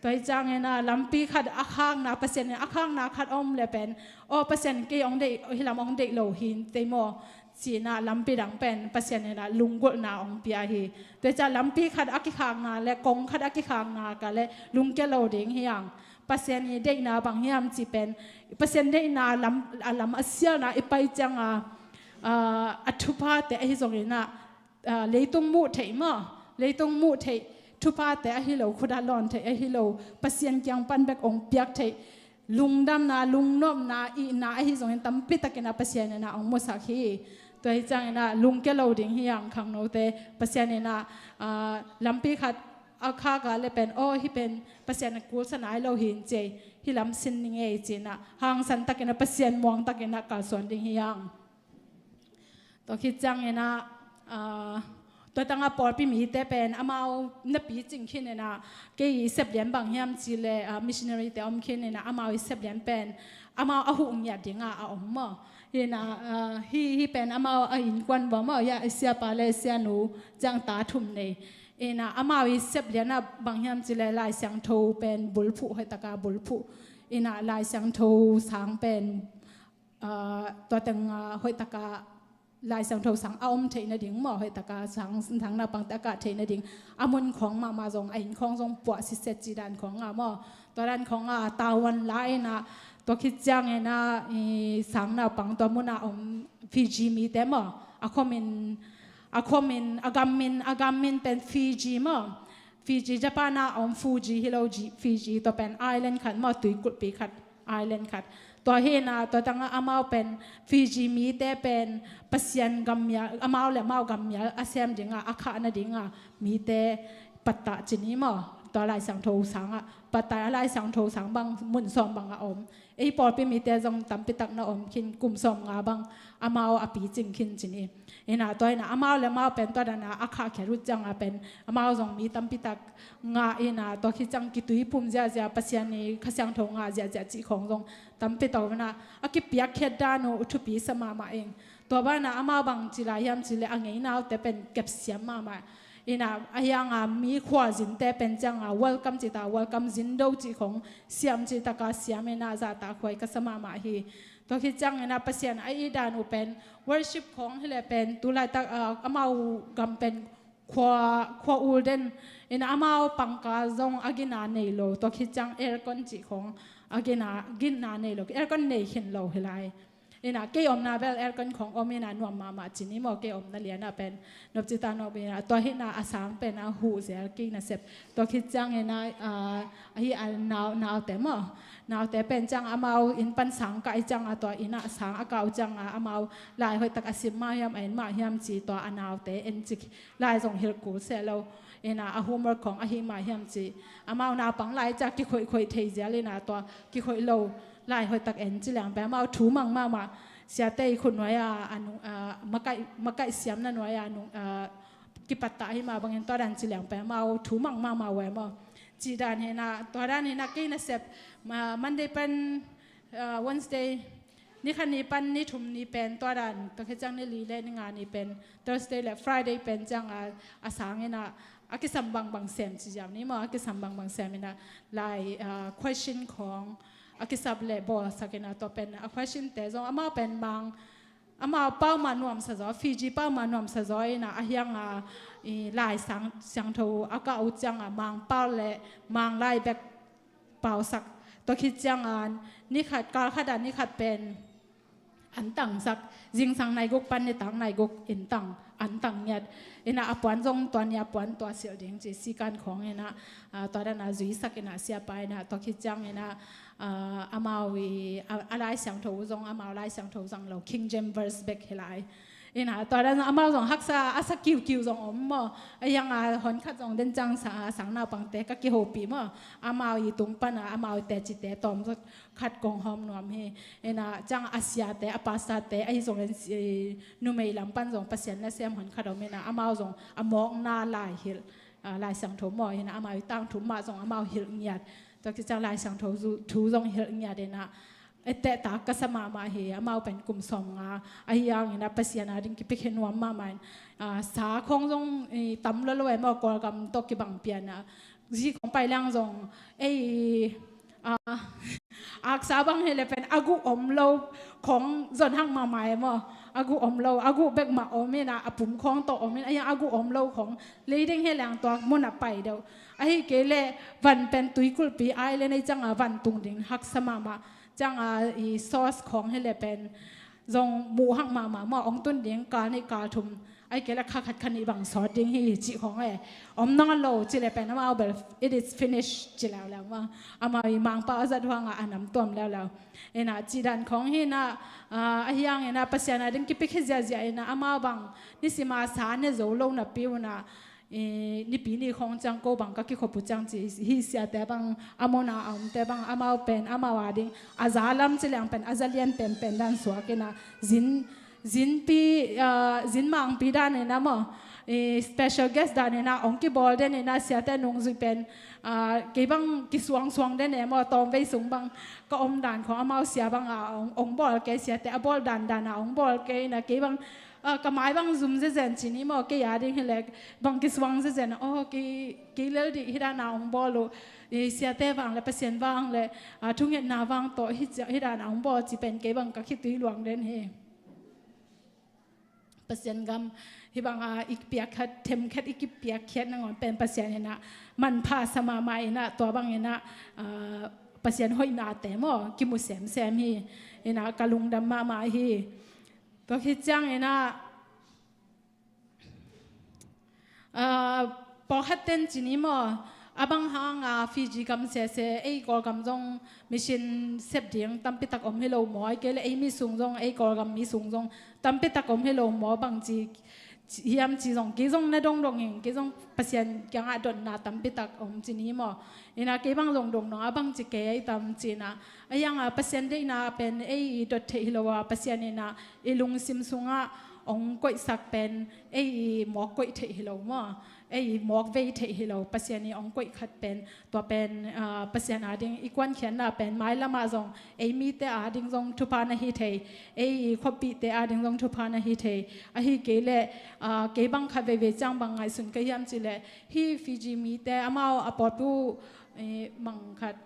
Tua hi ciangin a lampi khat a khakna, Pasian in a khakna khat om le pen, aw Pasian, kei ong deih, hih lam ong deih lo hi tei maw, ci-in a lampi dang pen Pasian in a lunggulhna ong pia hi. Tua hi ciang lampi khat a kikhakna le kong khat a kikhakna ka le lungkia lo ding hi hang. Pasian i deihna bang hiam cih pen, Pasian deihna lam, a lam a sialna i pai cianga, a, a thuphate ahi zongin a, a, leitung muh theih maw, leitung muh theih thuphate ahi lo, khuda lawn theih ahi lo, Pasian kiang pan bek ong piak theih lungdamna, lungnopna, ihna ahi zongin tampi takin a Pasian in a ong musak hi. Tua hi ciangin a lungkia lo ding hi hang khangnote, Pasian in a, a, lampi khat a khak a le pen, aw, hih pen Pasian a kulsa nai lo hi in ci, hih lam sin ning ei ci-in a hangsan takin a Pasian muang takin a kalsuan ding hi hang. Tua khit ciangin a, a, tua tanga pawlpi mite pen amau na picing khin in a, kei i sep lian bang hiam cih le, a, missionary te om khin in a, amau i sep lian pen amau a huh ngiat ding a, a om maw. Hi in a, a, hih, hih pen amau a innkuan bang maw, ya, siapa le sianu ciang ta thum nei. In a, amau i sep lian a bang hiam cih le Lai Siangtho pen bulphuh, hoih taka bulphuh. In a, Lai Siangtho sang pen, a, tua teng, a, hoih taka Lai Siangtho sang a om theih nading maw, hoih taka sang, sang naupangte a kah theih nading a mun khawng mahmah zong, a inn khawng zong puah siset cih dan khawng a maw. Tua dan khawng a tavuan la in a, tua khit ciangin a, i, sang naupang tua mun a om Fiji mite maw, a khuamin, a khuamin, a gammin, a gammin pen Fiji maw. Fiji, Japan a om Fuji hi lo, Fiji tua pen island khat maw, tuikulhpi khat, island khat. Tua hi in a, tua tanga amau pen Fiji mite pen Pasian gammial, amau le amau gammial a sem ding a, a khah nading a mite pattah ci ni maw. Tua Lai Siangtho sang a pattah, a Lai Siangtho sang bang mun sawm bang a om. Ei pawlpi mite zong tampi tak na om khin, kum sawm nga bang amau a picing khin ci ni. In a, tua in a, amau le amau pen tua dan a a khahkhiat uh ciang a pen amau zong mi tampi tak ngah in a, tua khit ciang kituipum ziahziah, Pasian i Kha Siangtho ngah ziahziah cih khawng zong tampi tak om in a, a kipiakkhiat dan uh thupi sa mahmah ing. Tua banah amau bang ci lai hiam cih le a ngeinaute pen kepsiam mahmah. In a, a hiang a mi khualzinte pen ciang a welcome cih ta, welcome zindo cih khawng siam cih taka siam in a, zahtakhuai ka sa mahmah hi. Tua khit ciangin a Pasian a it dan uh pen worship khawng hi le pen tu laitak, a, amau gam pen khua, khua ul den in a, amau pangkal zong a gina nei lo, tua khit ciang aircon cih khawng a gina, gina nei lo, aircon nei khin lo hi lai. In a, kei omna bel aircon khawng om in a nuam mahmah ci ni maw, kei omna lian a pen nopci ta nop in a, tua hi in a, a sang pen a huh zel, kei nasep. Tua khit ciangin a, a, a hi a nau, naute maw, naute pen ciang amau inn pan sang kah i ciang a, tua inn a sang a kah uh ciang a, amau lai hoih tak a sim mah hiam, a en mah hiam ci, tua a naute en cik, lai zong hilh kul seh lo. In a, a homework khawng a hi mah hiam ci, amau naupang lai ciang kikhoihkhoih thei zel in a, tua kikhoih lo lai hoih tak en ci leng pen amau thu mang mahmah. Siate i khut nuai a, a nung, a, makaih, makaih siamna nuai a nung, a, kipattah hi mah bangin tua dan ci leng pen amau thu mang mahmah uh e maw. Cih dan hi in a, tua dan hi in a kei nasep, ma, Monday pan, a, Wednesday, ni khat ni pan ni thum ni pen tua dan, tua khit ciang ni li le ni nga ni pen, Thursday le Friday pen ciang a, a sang in a, a kisam bangbang sem ci ziau ni maw, a kisam bangbang sem in a, lai, a, question khawng a kisap le bawlsak in a, tua pen a question te zong amau pen Mang, amau pau mah nuamsa zaw, Fiji pau mah nuamsa zaw in a, a hiang a, i, Lai Sang, Siangtho a kah uh ciang a Mang pau le Mang lai bek pausak. Tua khit ciang a ni khat, kal khat a ni khat pen an tangsak, zingsang nai guk pan nitak nai guk in tang, an tang ngiat. Ina a puan zong tua ni a puan tua silh ding ci sikan khawng ina, ah, tua dana zuisak ina siapa ina tua khit ciang ina, ah, amau i, a, a Lai Siangtho zong amau Lai Siangtho zang lo, King James Version bek hi lai. Ina tua dan amau zong haksa a sa kiukiu zong om maw. A hiang a hon khat zong den ciang sa, sang naupangte ka kihopih maw. Amau i tung pana amau i tecite tawm zot khat kong hawm nuam hi. Ina ciang a siate, a pastorte ahi zong en si, numei lam pan zong Pasian nasem hon khat om ina amau zong a mawkna lai hilh, ah, Lai Siangtho maw. Ina amau i tangthu mah zong amau hilh ngiat. Tua khit ciang Lai Siangtho zu, thu zong hilh ngiat ina, etteh tak ka sa mahmah hi, amau pen kum sawm nga a hiang ina Pasian a ding kipikhe nuam mahmah in, ah, sa khawng zong, eh, tam lo lo e maw, Kawlgam tawh kibang pian a. Zi khawng pai liang zong, ei, ah, aksa bang hi le pen a guh om lo khawng zon hang mahmah e maw. A guh om lo, a guh bek mah om ina, a pum khawng tawh om ina, a hiang a guh om lo khawng lei ding hi liang tua mun a pai deuh. Ahi kei le van pen tuikulpi ai le nei ciang a van tung ding haksa mahmah. Ciang a i sauce khawng hi le pen zong muh hak mahmah maw, ong tun ding kal nih kal thum. Ahi kei le kha khat kha nih bang sawt ding hi cih khawng e. Om nawn lo ci le pen amau bel it is finished ci leuleu maw. Amau i mangpau a zat huang a a nam tuam leuleu. Ina cih dan khawng hi ina, ah, a hiang ina Pasian a ding kipikhe ziahziah ina amau bang nisima sa ne zo lo napi una, i, nipi ni khawng ciang ko bang ka kikhop uh ciang ci hi, siate bang a mawhna a omte bang amau pen amau a ding a za lam ci liang pen a za lian penpen dan suak ina zin, zinpi, ah, zin mangpi dan ina maw, i, special guest dan ina ong kibawl den ina siate nungzui pen, ah, kei bang kisuangsuang den e maw, tawmvei sung bang ka om dan khawng amau sia bang a ong, ong bawl kei, siate a bawl dan dan a ong bawl kei ina kei bang, ah, ka mai bang zum zezen ci ni maw, kei a ding hi le bang kisuang zezen, oh, kei, kei lel dih hi dan a ong bawl uh. I, siate vang le Pasian vang le, ah, thungetna vang tawh hi cia, hi dan a ong bawl ci pen kei bang ka khitui luang den hi. Pasian gam hi bang a i piak khat, them khat i kipiak khiat nangawn pen Pasian ina manpha sa mahmah ina tua bang ina, ah, Pasian hoihnate maw kimu semsem hi. Ina ka lungdam mahmah hi. Tua khit ciang ina, ah, pawlkhat ten ci ni maw, a bang hang a Fiji gam sese ei Kawlgam zong mission sep ding tampi tak om hi lo maw, ahi kei le ei mi sung zong, ei Kawlgam mi sung zong tampi tak om hi lo maw, bang ci hiam ci zong kei zong na dongdong ing, kei zong Pasian kiangah dotna tampi tak om ci ni maw. Ina kei bang zong dongdong a bang ci kei ai tam ci ina, a hiang a Pasian deihna pen ei dot theih hi lo a, Pasian ina i lungsim sungah ong koihsak pen ei mawk koih theih hi lo maw, ei mawk vei theih hi lo. Pasian i ong koih khat pen tua pen, ah, Pasian a ding i kuankhiatna pen mailam ah zong ei mite a ding zong thupha na hi thei, ei khuapihte a ding zong thupha na hi thei. Ahi kei le, ah, kei bang khat veivei ciang bang ngaihsun ka hiam ci le, hi Fiji mite amau a pawlpi uh, eh, mang khat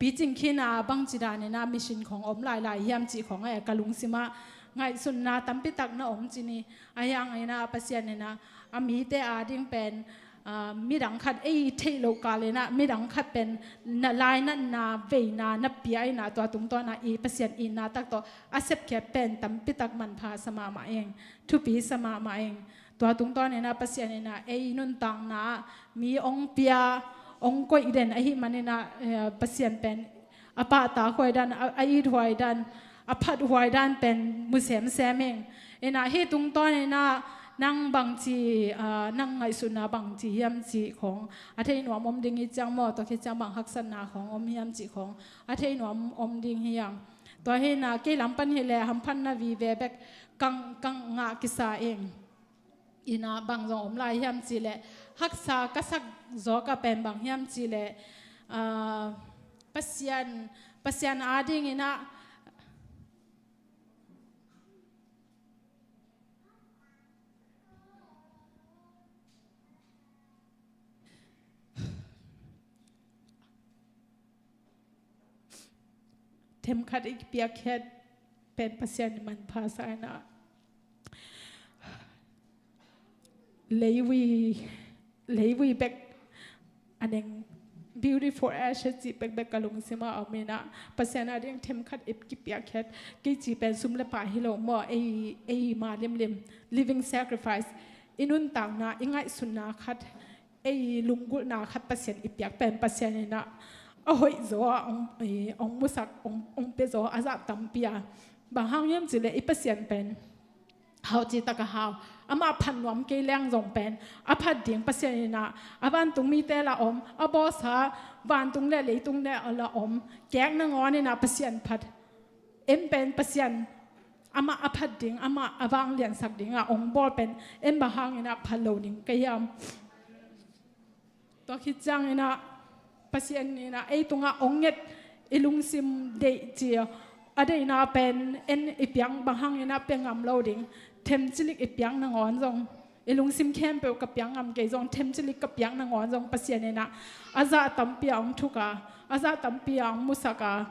picing khin a bang ci dan ina mission khawng om lailai hiam cih khawng e ka lungsim ah ngaihsunna tampi tak na om ci ni. A hiang ina Pasian ina a mite a ding pen, ah, midang khat ei theih loh kal ina midang khat pen na lainatna veina na pia ina tua tungtawn a i Pasian itna tak tawh a sepkhiat pen tampi tak manpha sa mahmah ing, thupi sa mahmah ing. Tua tungtawn ina Pasian ina ei nuntakna ah mi ong pia, ong koih den ahih man ina, eh, Pasian pen a pahtak huai dan, a, a it huai dan, a phat huai dan pen mu semsem ing. Ina hi tungtawn ina nang bang ci, ah, nang ngaihsutna bang ci hiam cih khawng a thei nuam om ding i ciang maw, tua khit ciang bang haksatna khawng om hiam cih khawng a thei nuam om ding hi ang. Tua hi ina kei lam pan hi le hamphatna vive bek kang, kang ngah kisa ing. Ina bang zong om lai hiam ci le, haksa ka sak zawk a pen bang hiam ci le, ah, Pasian, Pasian a ding ina themkhat i piakkhiat pen Pasian i manpha sa ina. Leivui, leivui bek a neng beauty for ashes cih bekbek ka lungsim ah om inah, Pasian ading themkhat i kipiakkhiat kei cih pen sum le pai hi lo maw, ei, ei ma limlim, living sacrifice, i nuntakna, i ngaihsutna khat, ei lunggulhna khat Pasian i piak pen Pasian inah a hoih zaw a ong, eh, ong musak, ong, ong pia zaw a zah tampi a. Bang hang hiam cih leh i Pasian pen hau cih tak a hau. Amah phat nuam kei leng zong pen a phat ding Pasian inah, a vantung mite la om, a bawlsa vantung le leitung le la om, kek nangawn inah Pasian phat. En pen Pasian amah a phat ding, amah a vangliansak ding a ong bawl pen en bang hang inah phat lo ding ka hiam? Tua khit ciang inah Pasian inah ei tungah ong nget, i lungsim deih ci a, a deihna pen en i piang bang hang inah pia ngam lo ding. Themcilik i piang nangawn zong, i lungsim khempeuh ka piang ngam kei zong, themcilik ka piang nangawn zong Pasian inah a zah tampi a ong thuk a, a zah tampi a ong musak a,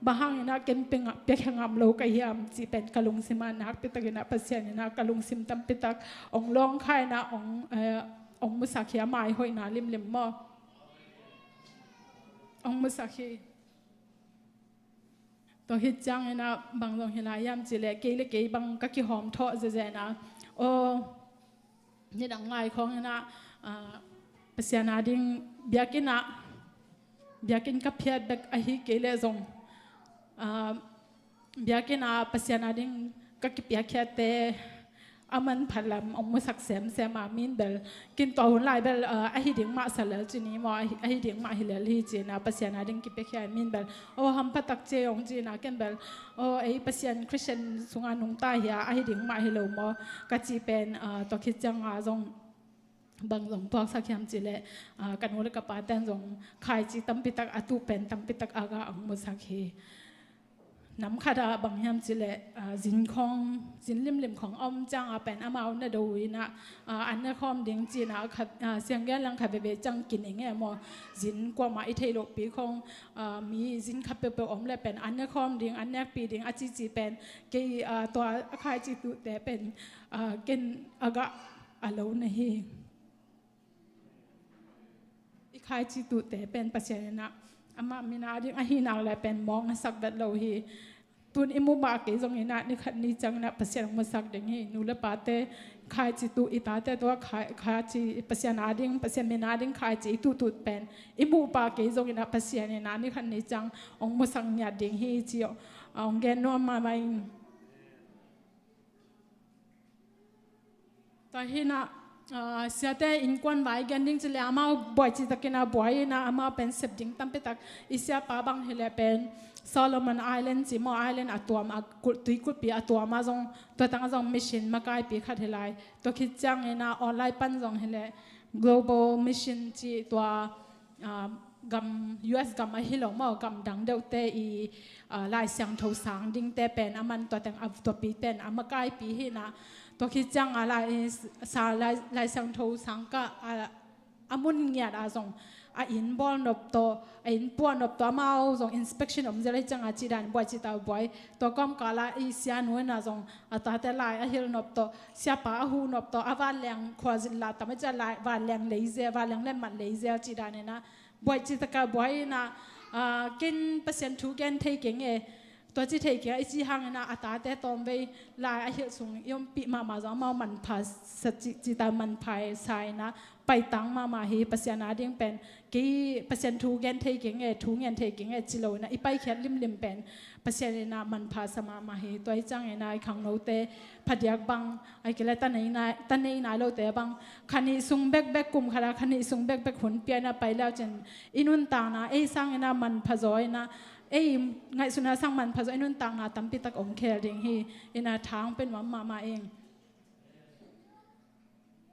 bang hang inah ken pia nga-, piakhia ngam lo ka hiam cih pen ka lungsim ah nakpi tak inah Pasian inah ka lungsim tampi tak ong lawngkhia inah ong, eh, ong musak hi, a mai hoihna limlim maw. Ong musak hi. Tua khit ciang inah bang zong hi lai hiam cih leh kei le kei bang ka kihawm thawh zeze inah, aw, nidang lai khawng inah, ah, Pasian ading biakinn ah, biakinn ka phiat bek ahi kei leh zong, ah, biakinn ah Pasian ading ka kipiakkhiatte a manpha lam ong musak semsem a, min bel kin tua hun lai bel, ah, ahi ding mah sa lel ci ni maw, ahi, ahi ding mah hi lel hi ci inah Pasian ading kipiakhia min bel, aw, hampha tak ci ong ci inah ken bel, aw, ei Pasian Christian sungah nungta hi a, ahi ding mah hi lo maw ka cih pen, ah, tua khit ciang a zong bang zong puaksak hiam cih leh, ah, ka nu le ka pa ten zong khaici tampi tak a tuh pen tampi tak a gah ong musak hi. Nam khat ah bang hiam cih leh, ah, zin khawng, zin limlim khawng a om ciang a pen amau na do uh inah, ah, an ne khawm ding ci inah khat, ah, siang gen lang khat veve ciang kin i nge maw, zin kuamah i theih lohpi khawng, ah, mi zin khat peuhpeuh om leh pen an ne khawm ding, an nekpih ding a cici pen kei, ah, tua a khaici tuhte pen, ah, ken a gah a lo na hi. I khaici tuhte pen Pasian inah amah min ading ahi nak leh pen mawng a sak vet lo hi. Tun i muh pah kei zong inah ni khat ni ciang inah Pasian musak ding hi. Nu le pate khaici tuh, i tate tua khai, khaici, Pasian ading, Pasian min ading khaici i tuhtut pen i muh pah kei zong inah Pasian inah ni khat ni ciang ong musak ngiat ding hi ci ong gen nuam mahmah ing. Tua hi inah, ah, siate innkuan vai gen ding ci leh amau buai cih tak inah buai inah amau pen sep ding tampi tak, i siapa bang hi leh pen Solomon Island ci maw, island a tuam a kulh, tuikulhpi a tuam ah zong, tua tang ah zong mission makaipi khat hi lai. Tua khit ciang inah online pan zong hi leh Global Mission ci tua, ah, gam, U S gam ahi lo maw, gam dang deuhte i, ah, Lai Siangtho sang dingte pen a man tua teng a tuapi pen a makaipi hi inah, tua khit ciang a Lai, sa, Lai, Lai Siangtho sang ka, ah, a mun ngiat ah zong a inn bawl nop tawh, a inn puah nop tawh, amau zong inspection om zel hi ciang a cih dan buai cih tak buai. Tua kawmkal ah i sianu inah zong a tate lai a hilh nop tawh, siapa a huh nop tawh, a vanleng khualzin lah tam a cih lai, vanleng lei zel, vanleng letmat lei zel cih dan inah buai cih tak a buai inah, ah, ken Pasian thu gen thei keng e, tua ci thei keng a i cih hang inah a tate tawmvei lai a hilh sung i ompih mahmah zong amau manpha sa cih, cih tak manpha sa inah paitang mahmah hi. Pasian ading pen kei Pasian thu gen thei keng e, thu ngen thei keng e ci lo inah i paikhiat limlim pen Pasian inah manpha sa mahmah hi. Tua hi ciang inah i khangnote phadiak bang, ahih kei leh ta nei nai, ta nei nai lote bang kha nih sung bekbek, kum khat ah kha nih sung bekbek hun pia inah pai leu cin i nuntakna ei sang inah manpha zaw inah, ei ngaihsutna sang manpha zaw i nuntakna tampi tak ong khel ding hi. Inah tha ong pia nuam mahmah ing.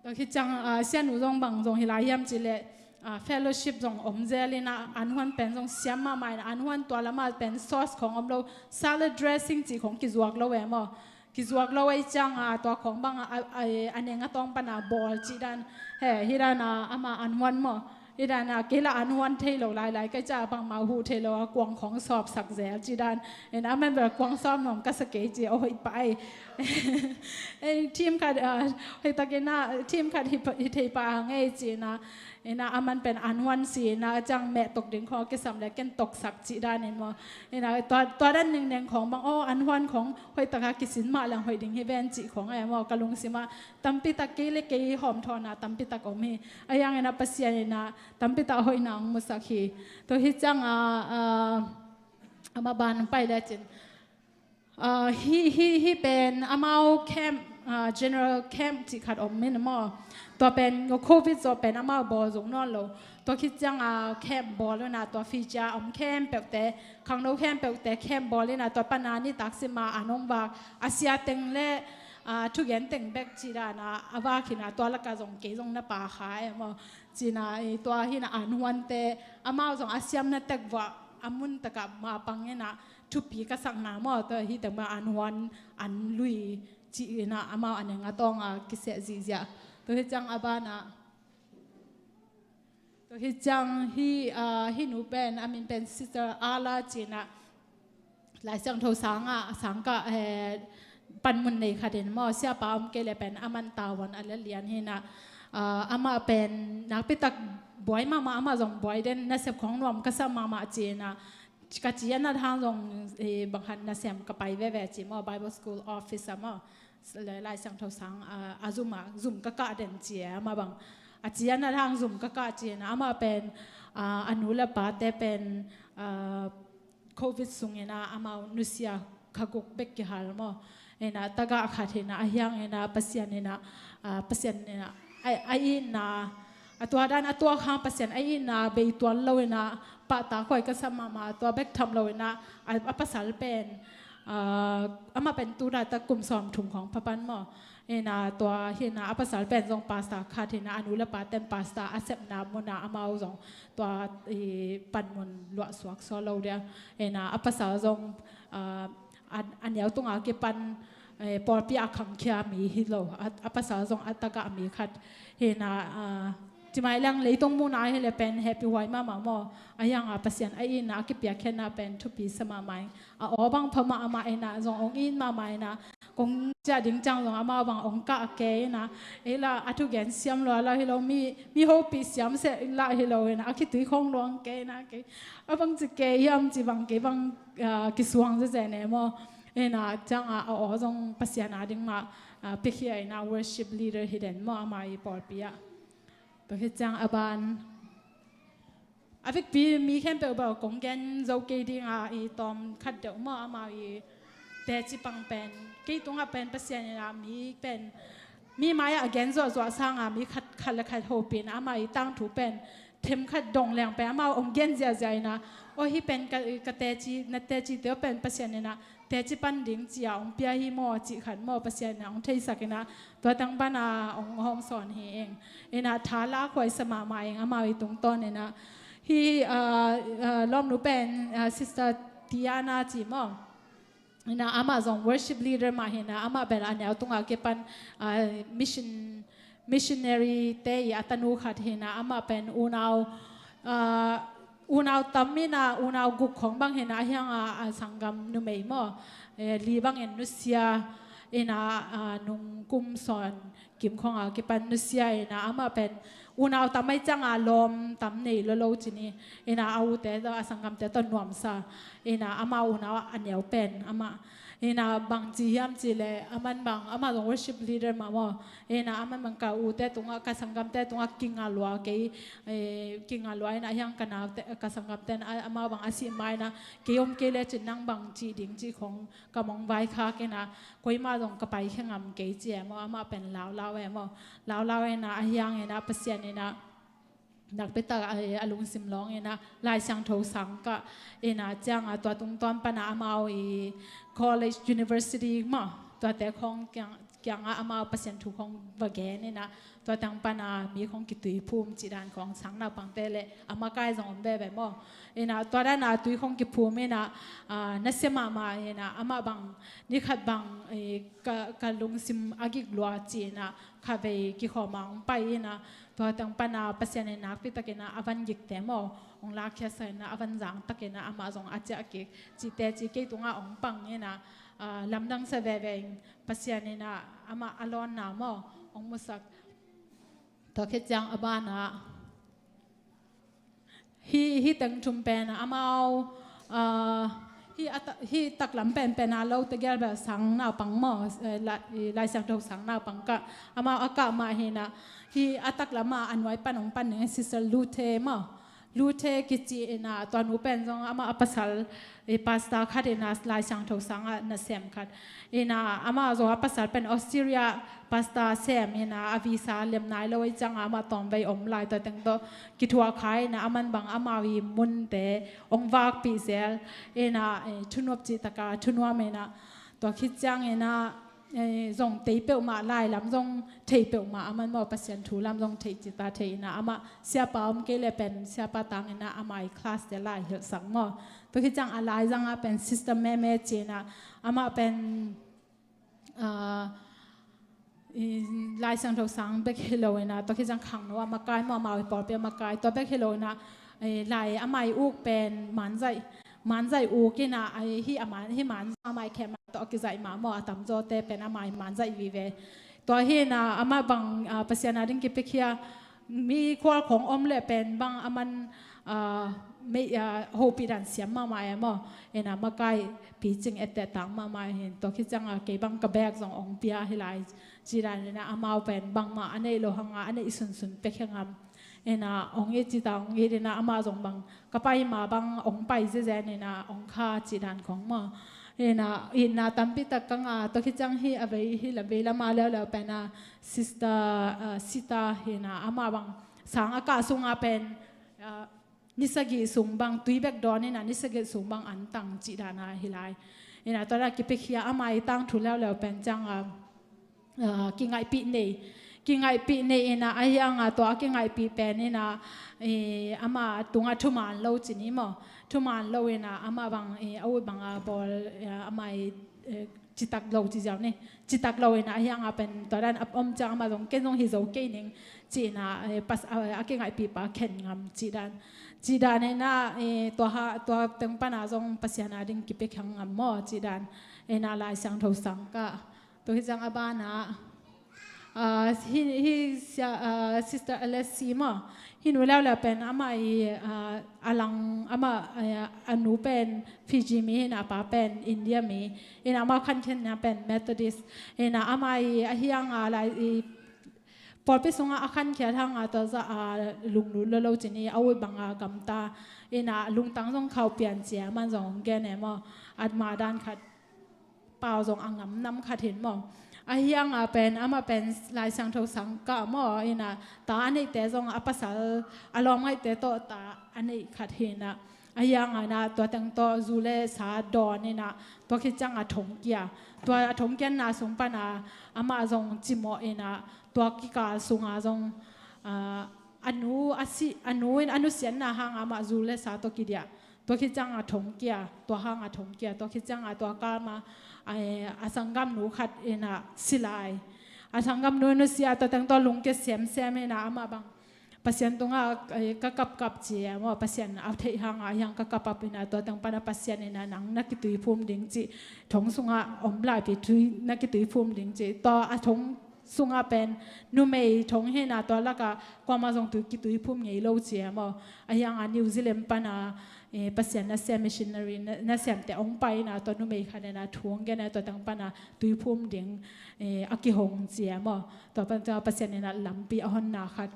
Tua khit ciang, ah, sianu zong bang zong hi lai hiam cih leh, ah, fellowship zong om zel inah an huan pen zong siam mahmah inah an huan tua lam ah pen sauce khawng om lo, salad dressing cih khawng kizuak lo e maw. Kizuak lo ahih ciang a tua khawng bang a, a, a, a neng a tawng pan a bawl cih dan, he, hi dan a amah an huan maw. Hi dan a kei lah an huan thei lo lailai ka hih ciang a bangmah huh thei lo a kuang khawng sawpsak zel cih dan. Inah a man bel kuang sawp nuam ka sa kei ci, aw hoih pah ei. Ei, team khat, ah, hoih tak inah, team khat hi, hi thei pah a ngei ci inah. Ina aman pen an huan si ina ciang meh tok ding khong kisam le ken toksak cih dan in maw. Ina tua, tua dan ningneng khong bang aw an huan khong hoih taka kisin mah leng hoih ding hi ven cih khong e maw ka lungsim ah tampi tak kei le kei hawm thawhna tampi tak om hi. A hiang ina Pasian ina tampi tak hoihna hong musak hi. Tua hi ciang a, a, ama ban pai le cin. Ah, hi, hi, hi pen amau camp, ah, general camp cih khat om min maw. Tua pen covid zawh pen amau bawl zong nawn lo. Tua khit ciang a camp bawl una tua Fiji a om khempeuhte, khangno khempeuhte camp bawl ina tua pana nitak sima a nong vak a sia teng le, ah, thugen teng bek ci dana a vak hina tua laka zong kei zong na pa kha e maw. Cina i tua hina an huante amau zong a siamna tek vua a mun taka mapang ina thupi ka sakna maw tua hi teng ma an huan an lui ci ina amau a neng a tawng a kiseh zihziah. Tua hi ciang a bana tua hi ciang hi, ah, hi nu pen a min pen Sister Ala cina Lai Siangtho sanga sangka, eh, panmun nei khatin maw siapa om kei le pen aman tavuan a la lian hina, ah, ama pen nakpi tak buai mahmah ama zong buai den nasep khong nuam ka sa mahmah cina ka ci a nat hang zong, eh, bang han nasem ka pai veve ci maw Bible School office a maw Lai Siangtho sang, ah, a zum a zum ka kah den ci e ama bang a ci a nat hang zum ka kah cina ama pen, ah, a nu le pate pen, ah, covid sungina amau nusia kha guk bek kihal maw. Ina tagah khat hina a hiang ina Pasian ina, ah, Pasian ina a, a ina a tua dan a tua khang Pasian a ina bei tuan lo ina pahtak huai ka sa mahmah tua bek tham lo ina a, a pasal pen, ah, ama pen tu data kum sawm thum khong papan maw. Ina tua hina a pasal pen zong pastor khat hina a nu le pa ten pastor a sepna muna amau zong tua i panmun luah suak suak lo dia. Ina a pasal zong, ah, a, a neu tunga kipan, eh, pawlpi a khangkhia mi hi lo a, a pasal zong a taka mi khat hina, ah, timai lang leitung muna hi le pen happy huai mahmah maw. A hianga Pasian a ina a kipiakkhiatna pen thupi sa mahmah ing. A aw bang pha mahmah ina zong ong in mahmah ina kong ciah ding ciang zong amau bang ong kah kei ina ei la a thugen siam lua la hi lo mi, mi hopih siam seh la hi lo ina a khitui khong luang kei ina kei a bang ci kei hiam ci bang kei bang, ah, kisuang zeze ne maw. Ina ciang a, a aw zong Pasian a ding mah, ah, piakhia ina worship leader hi den maw ama i pawlpi ah. Tua hi ciang a ban a vekpi mi khempeuh bel kong gen zo kei ding a i tawm khat deuh maw ama i teci pang pen kei tungah pen Pasian ina mi pen mi mai-ah a gen zuahzuah sanga mi khat, khat le khat hopih ina ama i tangthu pen themkhat dong leng pen ama ong gen ziahziah ina aw hi pen ka, ka teci na teci teu pen Pasian ina teci pan ding cia ong pia hi maw cih khat maw Pasian ina ong theisak ina tua tang pana ong hawm sawn hi ing. Ina tha lak huai sa mahmah ing amau i tungtawn ina hi, ah, ah, lawmnu pen, ah, Sister Tiana ci maw. Ina amah zong worship leader mah hina amah bel a neu tunga kipan, ah, mission, missionary te i a tanu khat hina amah pen unau, ah, unau tam ina unau guk khong bang hina a hianga a sanggam numei maw, eh, li bangin nusia ina, ah, nung kum sawn kim khonga kipan nusia ina amah pen unau tam ai cianga lawm tam nei lolo cini ina a ute tawh a sanggamte tawh nuamsa ina ama unau a neu pen amah ina bang ci hiam ci le aman bang amah zong worship leader mah maw ina aman bang ka ute tungah ka sanggamte tungah kinga lua kei, eh, kinga lua ina hiang ka naute ka sanggamte na ama bang a sih ma ina kei om kei le cin nang bang ci ding ci khong ka mong vaikhak ina koima zong ka paikhia ngam kei ci e maw amah pen laulau e maw laulau ina a hiang ina Pasian ina nakpi tak a, a lungsim lawng ina Lai Siangtho sangkah ina cianga tua tungtawn pana amau i college university maw tuate khong kiang, kianga amau Pasian thu khong va gen ina tua tang pana mi khong kituiphum cih dan khong sang naupangte le a makai zong om veve maw ina tua dana tui khong kiphum ina, ah, nasia mahmah ina amah bang nikhat bang, eh, ka, ka lungsim a gik lua ci ina khavei kikhawma ong pai ina tua tang pana Pasian in nakpi tak ina a van gikte maw ong lakkhia sa ina a van zang tak ina amah zong a ciah kik cihte ci kei tunga ong pang ina, ah, lamdang sa veve ing Pasian ina amah a lawnna maw ong musak. Tua khit ciang a bana Hih, hih teng thum pen amau, ah, hih a ta-, hih taklam penpen a lo tegel bel sang naupang maw, eh, la-, i Lai Siangtho sang naupang kah. Amau a kah mah hi in ah, hih a taklam a a nuai pan hong pan ning Sister Luthe maw. Luthe kici in ah, tua nu pen zong amah a pasal, i pastor khat in ah Lai Siangtho sang ah nasem khat. In ah amah zong a pasal pen Australia pastor sem in ah, a visa lem nai lo ahih ciang ah amah tawmvei om lai, tua teng tawh kithuah kha in ah, aman bang amau i munte hong vakpih zel in ah, eh, thunuam cih tak a thunuam in ah, tua khit ciang in ah, eh, zong thei peuhmah, lai lam zong thei peuhmah, aman maw Pasian thu lam zong thei cih ta thei in ah, amah siapa om kei leh pen siapa tang in ah, amah i class te lai hilhsak maw. Tua khit ciang a laizang ah pen Sister Meme ci in ah, amah pen, ah, i Lai Siangtho sang bek hi lo in ah, tua khit ciang khangno ah makai maw, amau i pawlpi ah makai, tua bek hi lo in ah, eh, lai amah i uk pen Manzaih, Manzaih uk in ah, ai, hih a Man, hih Manzaih amah i khem ah tawh a kizaih mah maw, a tamzawte pen amah i Manzaih vive. Tua hi in ah, amah bang, ah, Pasian a ding kipiakhia, mi khual khong om leh pen bang aman, ah, mei, ah, hopih dan siam mahmah e maw. In ah makai picing etteh tang mahmah hi in, tua khit ciang ah kei bang ka bag zong hong pia hi lai, ci dan in ah amau pen bangmah a neih loh hang ah a neih sunsun piakhia ngam. In ah hong it ci ta hong it in ah, amah zong bang ka pai ma bang hong pai zezen in ah hong kha cih dan khong maw. In ah itna tampi tak ka ngah, tua khit ciang hih a vei, hih lam vei lam a leuleu pen ah Sister, ah, Sita hi in ah, amah bang sang a kah sung ah pen, ah, ni sagih sung bang tui bek dawn in ah, ni sagih sung bang antang cih dan a hi lai. In ah tua dan a kipiakhia, amah i tangthu leuleu pen ciang ah, ah, kingaihpih nei, kingaihpih nei in ah, ahi hang ah tua a kingaihpih pen in ah, eh, amah tung ah thuman lo ci ni maw, thuman lo in ah, amah bang, eh, a ut bang a bawl, eh, amah i, eh, citak lo ci ziau ni, citak lo in ah, ahi hang ah pen tua dan a om ciang amah zong ken zong hi zo kei ning ci in ah, eh, pas, ah, a kingaihpih pa khen ngam cih dan, cih dan in ah, eh, tua ha, tua teng pan ah zong Pasian a ding kipiakhia ngam maw cih dan in ah, Lai Siangtho sang kah. Tua khit ciang a ban ah, ah, hih, hih sia-, ah, Sister Alessi maw, hih nu leuleu pen amah i, ah, a lang amah, ah, a nu pen Fiji mi hi in ah, a pa pen India mi. In ah amah khankhiatna pen Methodist. In ah amah i, ahi hang ah lai i pawlpi sung ah a khankhiat hang ah tua zah a lunglut lo lo ci ni, a ut bang a gamta. In ah lungtang zong khauh pian ci a, aman zong hong gen e maw, a ma dan khat pau zong a ngam nam khat hi in maw. Ahi hang ah pen, amah pen Lai Siangtho sang kah maw, in ah ta a neihte zong a pasal a lawmngaihte tawh ta a neih khat hi in ah, ahi hang ah in ah tua teng tawh zu le sa dawn in ah, tua khit ciang ah thongkia, tua a thongkiatna sung pan ah amah zong cimawh in ah, tua kikal sung ah zong, ah, a nu a si, a nu in a nusiatna hang ah amah zu le sa tawh kidiah. Tua khit ciang ah thongkia, tua hang ah thongkia, tua khit ciang ah tua kal ma, eh, a sanggamnu khat in ah si lai. A sanggamnu in nusia, tua teng tawh lungkia semsem in ah, amah bang Pasian tungah, eh, ka kapkap ci a maw, Pasian a theih hang ah, ahi hang ka kapkap in ah, tua teng pan ah Pasian in ah nang na kituiphum ding ci, thong sungah om laipi tui na kituiphum ding ci, tua a thong sungah pen numei thong hi in ah, tua lakah kuamah zong tui, kituiphum ngei lo ci a maw. Ahi hang ah New Zealand pan ah, eh, Pasian nasem missionary, na, nasemte hong pai in ah, tua numei khat in ah thu hong gen a, tua teng pan ah tuiphum ding, eh, a kihong ci a maw. Tua pan tua Pasian in ah lampi a honna khat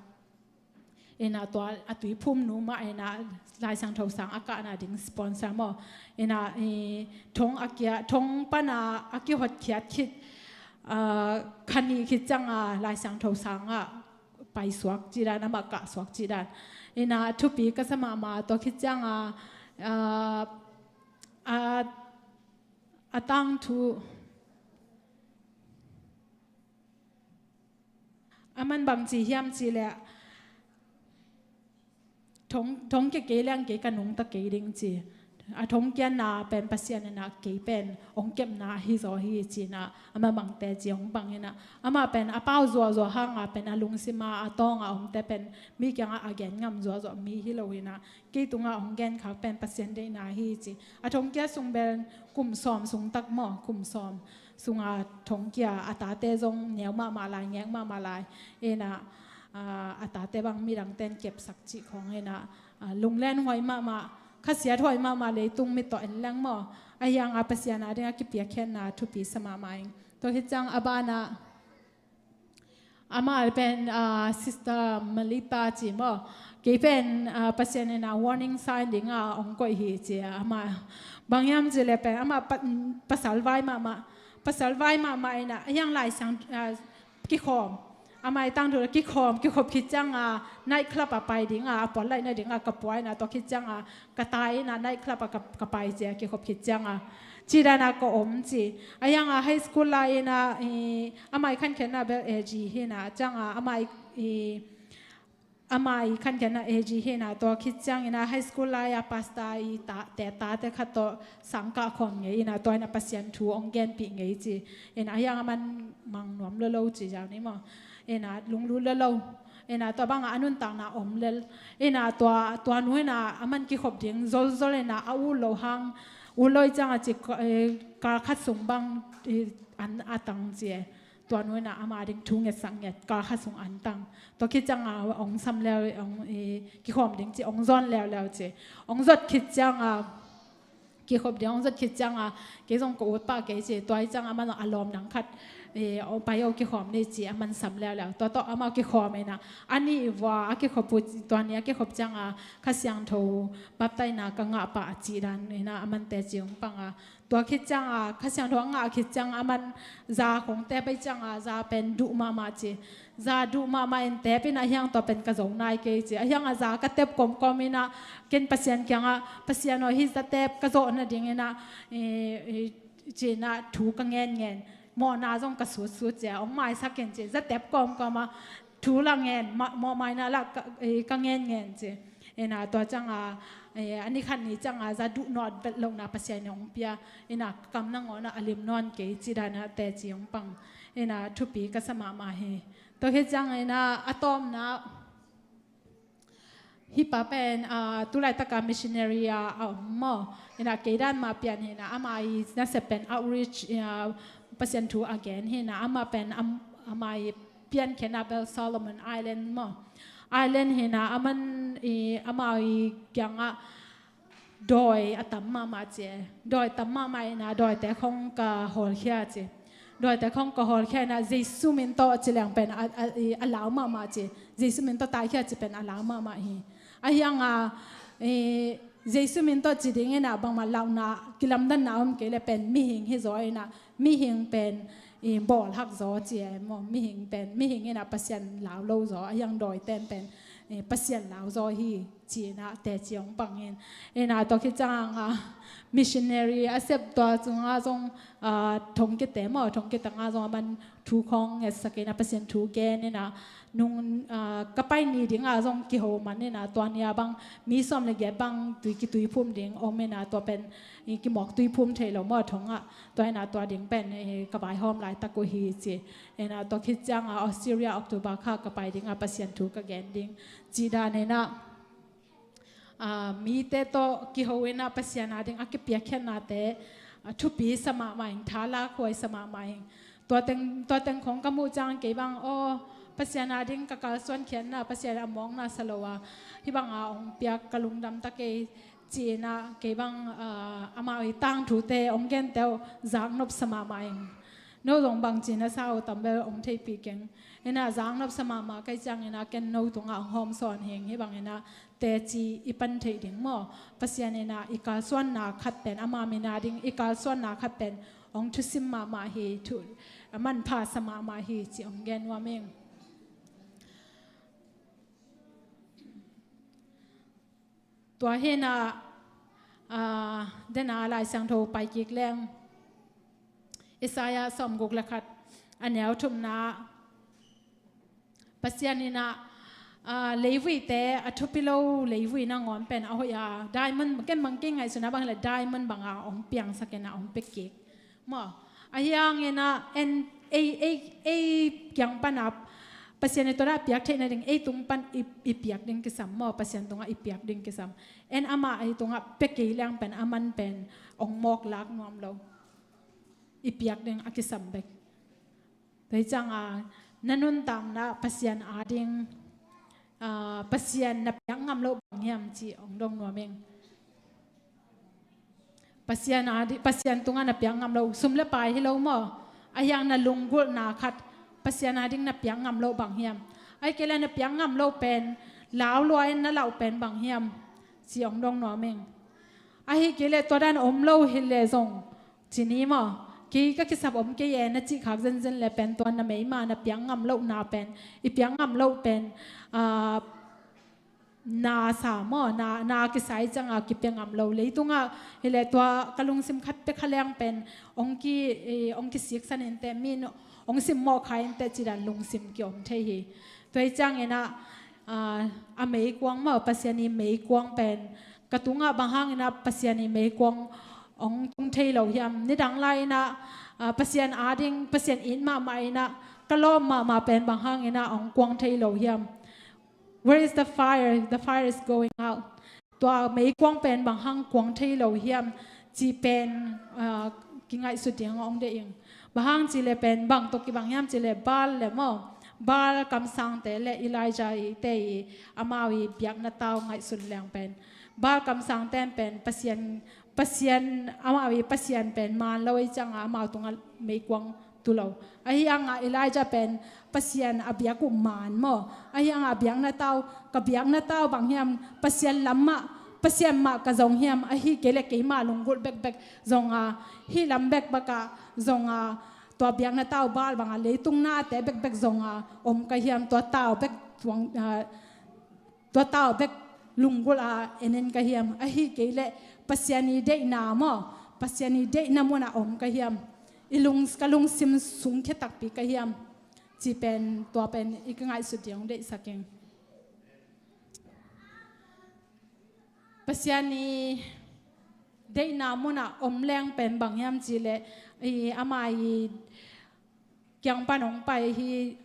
in ah, tua a tuiphumnu mah in ah Lai Siangtho sang a kahna ding sponsor maw. In ah, eh, thong a kia, thong pan ah a kihotkhiat khit, ah, kha nih khit ciang ah Lai Siangtho sang ah paisuak cih dan, amah kahsuak cih dan. In ah thupi ka sa mahmah, tua khit ciang ah, ah, a, a tangthu, aman bang ci hiam cih leh, thong, thong kia kei leng kei ka nungta kei ding ci. A thongkiatna pen Pasian in ah kei pen hong kepna ahi zaw hi ci in ah, amah bangte ci hong pang in ah, amah pen a pau zuahzuah hang ah pen a lungsim ah, a tawng ah omte pen mi kiangah a gen ngam zuahzuah mi hi lo in ah, kei tungah hong genkhak pen Pasian deihna hi ci. A thongkiat sung bel kum sawm sung tak maw, kum sawm sung ah thongkia, a tate zong neu mahmah lai, ngek mahmah lai. In ah, a, a tate bang midangte in kepsak cih khawng hi-in ah, a, lunglen huai mahmah, khasiat huai mahmah, leitung mit tawh en leng maw. Ahi hangin Pasian adingin a kipiakkhiatna thupi sa mahmah ing. Tua khit ciang a banah, amah pen, a, Sister Melita ci maw. Kei pen, a, Pasian in ah warning sign dingin hong koih hi ci a, amah. Bang hiam cih leh pen, amah pa-, pasal vai mahmah, pasal vai mahmah in ah, ahi hang Lai Siangtho, a, kikhawm. Amah i tangthu kikhawm, kikhop khit ciangin, night club ah pai dingin, a puanlaih nadingin ka pua in ah, tua khit ciangin, ka tai in ah night club ah ka, ka pai ci a, kikhop khit ciangin. Cih dan a ka om ci. Ahi hangin high school lai in ah, i, amah i khankhiatna bel A G hi-in ah, ciangin amah i, i, amah i khankhiatna A G hi-in ah, tua khit ciangin ah high school lai a pastor i ta, te tate khat tawh sangkah khawm ngei in ah, tua in ah Pasian thu hong genpih ngei ci. In ah, ahi hangin aman mang nuam lua lo ci ziau ni maw. In ah, lunglut lua lo. In ah, tua bangin a nuntakna om lel. In ah, tua, tua nu in ah, aman kikhop ding zolzol in ah, a ut loh hang, ut lo hi ciangin ci, eh, kal khat sung bang, eh, an a tang ci e. Tua nu in ah, ama ding thu ngetsak nget, kal khat sung an tang. Tua khit ciangin hong sam leu, hong, eh, kikhawm ding ci, hong zawn leuleu ci. Hong zot khit ciangin, kikhop ding hong zot khit ciangin, kei zong ka ut pah kei ci, tua hi ciangin aman a lawm dang khat, eh, hong pai o, kikhawm ni ci, aman sam leuleu. Tua tawh amau kikhawm in ah, a nih vua a kikhop uh, tua ni a kikhop ciangin Kha Siangtho baptisena ka ngah pah a cih dan in ah, aman teci hong pang a. Tua khit ciangin, Kha Siangtho a ngah khit ciangin, aman za khawng tep ahih ciangin, za pen duh mahmah ci. Za duh mahmah in tep in ah, ahi hangin tua pen ka zo nai kei ci. Ahi hangin za ka tep kawmkawm in ah, ken Pasian kiangah, Pasian aw, hih za tep ka zawh nadingin ah, eh, eh, ci-in ah thu ka ngenngen. Mawhna zong ka sutsut ci a, hong maisak in ci. Za tep kawmkawm ah, thu lah ngen, ma-, mawhmaina lah ka, eh, ka ngenngen ci. In ah, tua ciangin, eh, a ni khat ni ciangin, za duh nawt vet lohna Pasian in hong pia. In ah, ka kam nangawn ah a lim nawn kei, cih dan ah teci hong pang. In ah, thupi ka sa mahmah hi. Tua khit ciangin ah, a tawpna, hih pa pen, ah, tulaitak a missionary a, a om maw. In ah, kei dan mah pian hi-in ah, ama i nasep pen outreach, ah, Pasian thu a gen hi-in ah, ama pen am-, ama i piankhiatna bel Solomon Island maw. Island hi-in ah, aman i, ama i kiangah dawi a tam mahmah ci e. Dawi tam mahmah in ah, dawite khawng ka hawlkhia ci. Dawite khawng ka hawlkhia in ah, Jesu min tawh ci leng pen a, a, i, a lau mahmah ci. Jesu min tawh taikhia ci pen a lau mahmah hi. Ahi hangin, i, Jesu min tawh ci dingin ah, bangmah launa, kilamdanna om kei leh pen mihing hi zaw in ah, mihing pen, i, bawlhak zaw ci e maw, mihing pen, mihing in ah Pasian lau lo zaw, ahi hangin dawite pen, i, Pasian lau zaw hi, ci-in ah teci hong pang in. In ah, tua khit ciangin, missionary a sep tua sungah zong, ah, thongkiat te maw, thongkiat tangah zong aman thu khawng ngetsak in ah, Pasian thu gen in ah, nung, ah, ka pai ni dingah zong kiho man in ah, tua ni-a bang mi sawm le giat bang tui kituiphum ding om in ah, tua pen i kimawk tuiphum thei lo maw, thongah. Tua in ah, tua ding pen, eh, ka vaihawm laitak uh hi ci. In ah, tua khit ciangin Australia October kha ka pai dingah, Pasian thu ka gen ding, cih dan in ah, ah, mite tawh kiho in ah Pasian ading a kipiakkhiatnate, ah, thupi sa mahmah ing, thalak huai sa mahmah ing. Tua teng, tua teng khawng ka muh ciang kei bang, aw, Pasian ading ka kalsuan khiatna, Pasian a mawkna sa lo a, hih banga hong piak ka lungdam ta kei, ci-in ah kei bang, ah, amau i tangthute hong gente uh zaknop sa mahmah ing. No zong bang ci-in a sa uh tam bel hong theihpih keng. In ah zaknop sa mahmah ka hih ciangin ah ken no tungah hong hawmsawn hi ing, hih bangin ah teci i pan theih ding maw. Pasian in ah i kalsuanna khat pen, ama min ading i kalsuanna khat pen hong thusim mahmah hi, thu, a manpha sa mahmah hi, ci hong gen nuam ing. Tua hi-in ah, ah, den a Lai Siangtho pai kik leng, Isaiah sawmguk le khat, a neu thumna, Pasian in ah, ah, leivuite, a thupi lo leivui nangawn pen a hoih a, diamond, ken bang kei ngaihsutna bang hi leh diamond banga hong piangsak in ah hong pia kik. Maw, ahi hangin ah, en, ei, ei, ei kiang pan a, Pasian i tungah piak theih nading, ei tung pan i, i piak ding kisam maw, Pasian tungah i piak ding kisam. En amah i tungah pia kei leng pen, aman pen hong mawk lak nuam lo. I piak ding a kisam bek. Tua hi ciangin, Na nuntakna Pasian ading, ah, Pasian na piak ngam loh bang hiam ci hong dong nuam ing. Pasian adi-, Pasian tungah na piak ngam loh, sum le pai hi lo maw? A hiang na lunggulhna khat Pasian ading na piak ngam loh bang hiam? Ai kei le na piak ngam loh pen, lau lua in na lauh pen bang hiam? Ci hong dong nuam ing. Ahi kei le tua dan om lo hi le zong, ci ni maw? Kei ka kisap om kei e na cih khak zenzen le pen tua na meima na piak ngam lohna pen, i piak ngam loh pen, ah, na sa maw, na, na kisai cianga kipia ngam lo. Leitungah hi le tua ka lungsim khat pia kha leng pen, hong ki, eh, hong kisiksan in teh, mi in hong simmawh kha in teh ci dan lungsim ki om thei hi. Tua hi ciangin ah, ah, a meikuang maw, Pasian i meikuang pen, ka tungah bang hangin ah Pasian i meikuang hong tung thei lo hiam? Nidang lai in ah, ah, Pasian ading, Pasian it mahmah in ah, ka lawm mahmah pen bang hangin ah hong kuang thei lo hiam? Where is the fire? The fire is going out. Tua meikuang pen bang hang kuang thei lo hiam? Ci pen, ah, kingaihsut ding hong deih ing. Bang hang ci le pen bang tawh kibang hiam ci le Baal le maw, Baal kamsangte le Elijah i te i amau i biakna tau ngaihsun leng pen, Baal kamsangte pen Pasian, Pasian, amau i Pasian pen maan lo i cianga amau tungah meikuang tu lo. Ahi hanga Elijah pen Pasian a biak uh maan maw? Ahi hanga a biakna tau, ka biakna tau bang hiam? Pasian lam mah, Pasian mah ka zong hiam? Ahi kei le keima lunggulh bekbek zonga, hih lam bekbek ah zonga, tua biakna tau Baal banga leitung nate bekbek zonga om ka hiam? Tua tau bek tuang, ah, tua tau bek lunggulh a en in ka hiam? Ahi kei le Pasian i deihna maw, Pasian i deihna munah om ka hiam? I lung, ka lungsim sungkhia takpi ka hiam? Ci pen, tua pen i ka ngaihsut ding hong deihsak ing. Pasian i deihna munah om leng pen bang hiam ci le, i ama i kiang pan hong pai hi,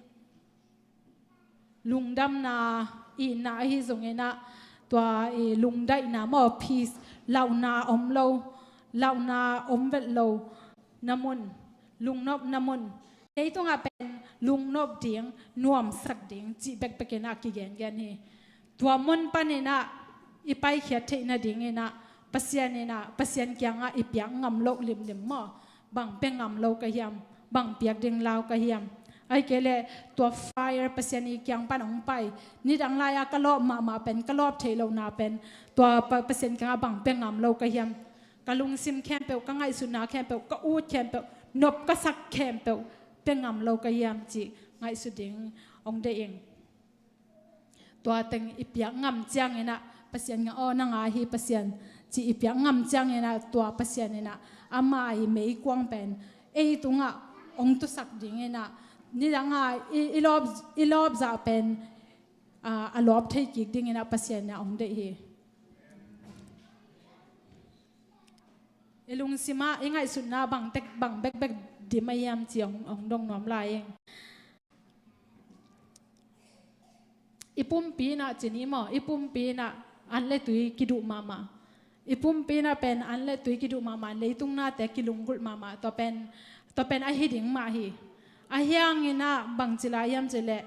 lungdamna, itna ahi zongin ah, tua i lungdaihna maw, peace, lauhna om lo, lauhna om vet lo na mun, lungnopna mun. Leitungah pen lungnop ding, nuamsak ding cih bekbekin ah kigengen hi. Tua mun panin ah i paikhiat theih nadingin ah Pasian in ah, Pasian kiangah i piak ngam loh limlim maw? Bang pia ngam lo ka hiam? Bang piak ding lau ka hiam? Ai kei le tua fire, Pasian i kiang pan hong pai, nidang lai-a ka lawp mahmah pen, ka lawp theih lohna pen, tua Pa-, Pasian kiangah bang pia ngam lo ka hiam? Ka lungsim khempeuh, ka ngaihsutna khempeuh, ka ut khempeuh, nop ka sak khempeuh pia ngam lo ka hiam cih ngaihsut ding hong deih ing. Tua teng i piak ngam ciangin ah Pasian nga aw, nang a hi Pasian cih i piak ngam ciangin ah tua Pasian in ah ama i meikuang pen ei tungah hong tusak dingin ah, nidang a i, i lawp, i lawp zah pen, ah, a lawp thei kik dingin ah Pasian in ah hong deih hi. I lungsim ah i ngaihsutna bang tek, bang bekbek dim a hiam ci hong, hong dong nuam lai ing. I pumpi in ah ci ni maw, i pumpi in ah an le tui kiduh mahmah. I pumpi in ah pen an le tui kiduh mahmah, leitung nate kilunggulh mahmah, tua pen, tua pen ahi ding mah hi. Ahi hangin ah bang ci lai hiam ci le,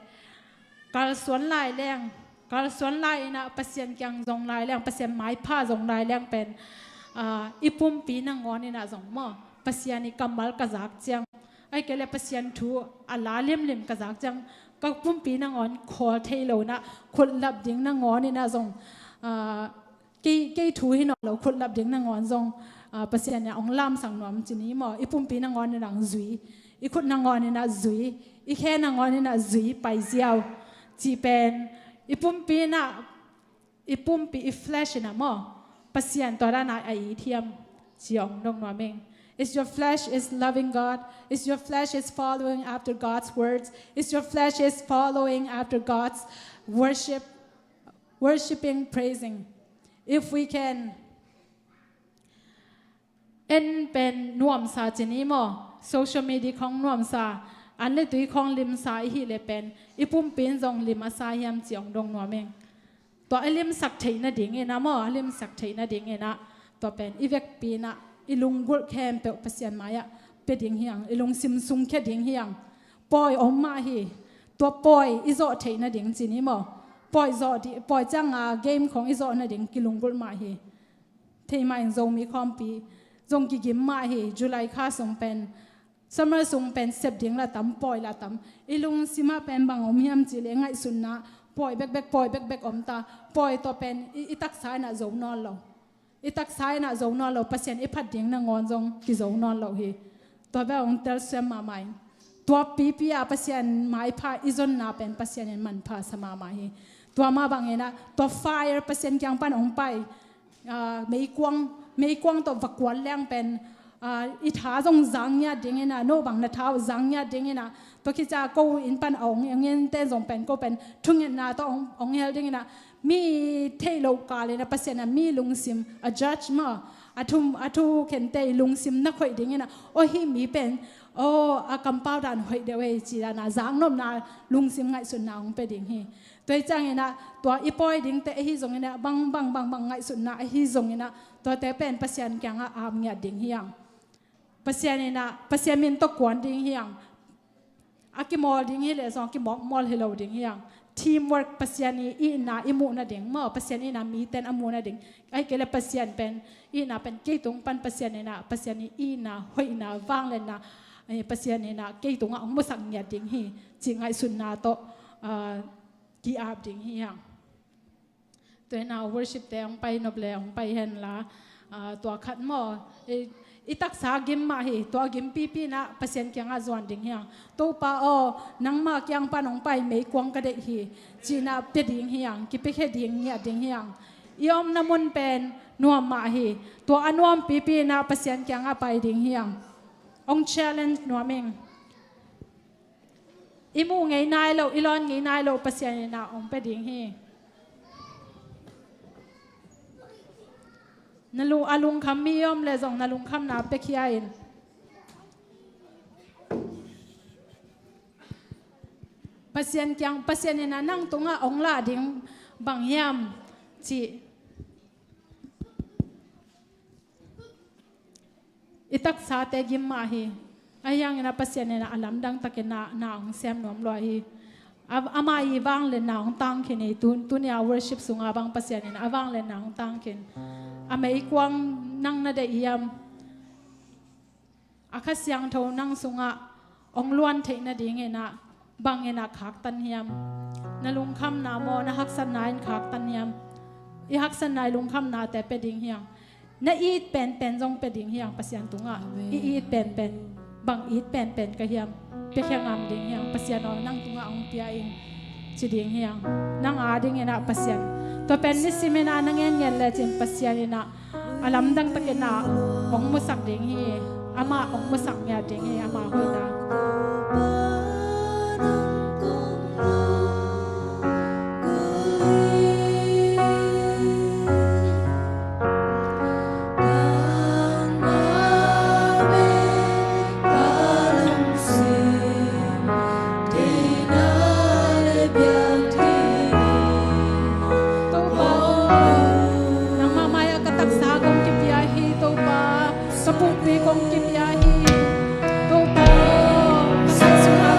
kalsuan lai leng, kalsuan lai in ah Pasian kiang zong lai leng, Pasian maipha zong lai leng pen, ah, i pumpi nangawn in ah zong maw, Pasian i kammal ka zak ciang, ai kei le Pasian thu a la limlim ka zak ciang, ka pumpi nangawn khawl thei lo in ah, khutlap ding nangawn in ah zong, ah, kei, kei thu hi nawn lo, khutlap ding nangawn zong, ah, Pasian in ah hong lamsang nuam ci ni maw. I pumpi nangawn in ah zui, i khut nangawn in ah zui, i khe nangawn in ah zui pai ziau. Cih pen i pumpi in ah, i pumpi, i flesh in ah maw, Pasian tua dan a, a it hiam ci hong dong nuam ing. Is your flesh is loving God? Is your flesh is following after God's words? Is your flesh is following after God's worship, worshiping, praising? If we can, en pen nuamsa ci ni maw, social media khawng nuamsa, an le tui khawng limsa i hih le pen i pumpi in zong lim a sa hiam ci hong dong nuam ing. Tua i limsak theih nadingin ah maw, i limsak theih nadingin ah tua pen i vekpi in ah i lunggulh khempeuh Pasian mai-ah pia ding hi hang, i lungsim sungkhia ding hi hang. Pawi om mah hi, Tua pawi i zawh theih nading ci ni maw? Pawi zawh dih, pawi cianga game khawng i zawh nading kilunggulh mah hi. Thei mah in Zomi khawmpi zong kigim mah hi. July kha sung pen, summer sung pen sep ding la tam, pawi la tam. I lungsimah pen bang om hiam cih leh ngaihsutna, pawi bekbek, pawi bekbek om ta. Pawi tawh pen i, i taksa inah zo nawn lo. I taksa inah zo nawn lo, Pasian i phat ding nangawn zong kizo nawn lo hi. Tua bel hong telsiam mahmah in. Tua pipi a Pasian maipha i zonna pen Pasian in manpha sa mahmah hi. Tua mah bang inah, tua fire Pasian kiang pan hong pai, ah, meikuang, meikuang tawh va kuan leng pen, ah, i tha zong zang ngiat ding inah, no bang na tha uh zang ngiat ding inah, tua khit ciang ko inn pan a hong, hong ente zong pen ko pen thungetna tawh hong, hong hel ding inah, mi theih loh kal inah Pasian a mi lungsim, a judge maw, a thu, a thukhente i lungsim na khoih ding inah, aw hih mi pen, aw a kampau dan hoih deuh ei ci dan a zaknopna lungsim ngaihsutna hong pia ding hi. Tua hi ciang inah tua i pawi dingte ahi zong inah, bang bang bang bang ngaihsutna ahi zong inah, tuate pen Pasian kiangah ap ngiat ding hi hang. Pasian inah, Pasian min tawh kuan ding hi hang. A kimawl ding hi leh zong a kimawkmawl hi lo ding hi hang. Teamwork, Pasian i itna i muh nading maw, Pasian itna miten a muh nading. Ahih kei leh Pasian pen, itna pen kei tung pan Pasian inah, Pasian i itna, hoihna, vangliatna, eh, Pasian inah kei tungah hong musak ngiat ding hi cih ngaihsutna tawh, ah, ki-ap ding hi hang. Tua inah worship te hong pai nop le hong pai hen la, ah, tua khat maw, i, i taksa gim mah hi. Tua gim pipi inah Pasian kiangah zuan ding hi hang. Topa aw, nangma kiang pan hong pai meikuang ka deih hi ci inah pia ding hi hang. Kipiakhia ding, ngiat ding hi hang. I omna mun pen nuam mah hi. Tua a nuam pipi inah Pasian kiangah pai ding hi hang. Hong challenge nuam ing. I muh ngei nai loh, i lawn ngei nai loh Pasian inah hong pia ding hi. Na lu-, a lungkham mi om leh zong na lungkhamna piakhia in. Pasian kiang, Pasian inah nang tungah hong lah ding bang hiam cih. I taksate gim mah hi. Ahi hang inah Pasian inah a lamdang takin na, na hong sem nuam lua hi. A, ama i vangliatna hong tangkhin hi. Tu, tuni a worship sungah bang Pasian inah a vangliatna hong tangkhin. A meikuang nang na deih hiam? A Kha Siangtho nang sungah hong luan theih nading inah bang inah khaktan hiam? Na lungkhamna maw, na haksatna in khaktan hiam? I haksatna, i lungkhamnate pia ding hi hang. Na it penpen zong pia ding hi hang Pasian tungah. I it penpen, bang it penpen ka hiam? Piakhia ngam ding hi hang. Pasian aw, nang tungah hong pia ing ci ding hi hang. Nang a ding inah Pasian, tua pen nisim inah na ngenngen lecin Pasian inah a lamdang takin ah hong musak ding hi. Amah hong musak ngiat ding hi, ama hoihna. Topa, nangmah mai-ah ka taksa kong kipia hi, Topa. Ka pumpi kong kipia hi, Topa. Ka ngaihsutna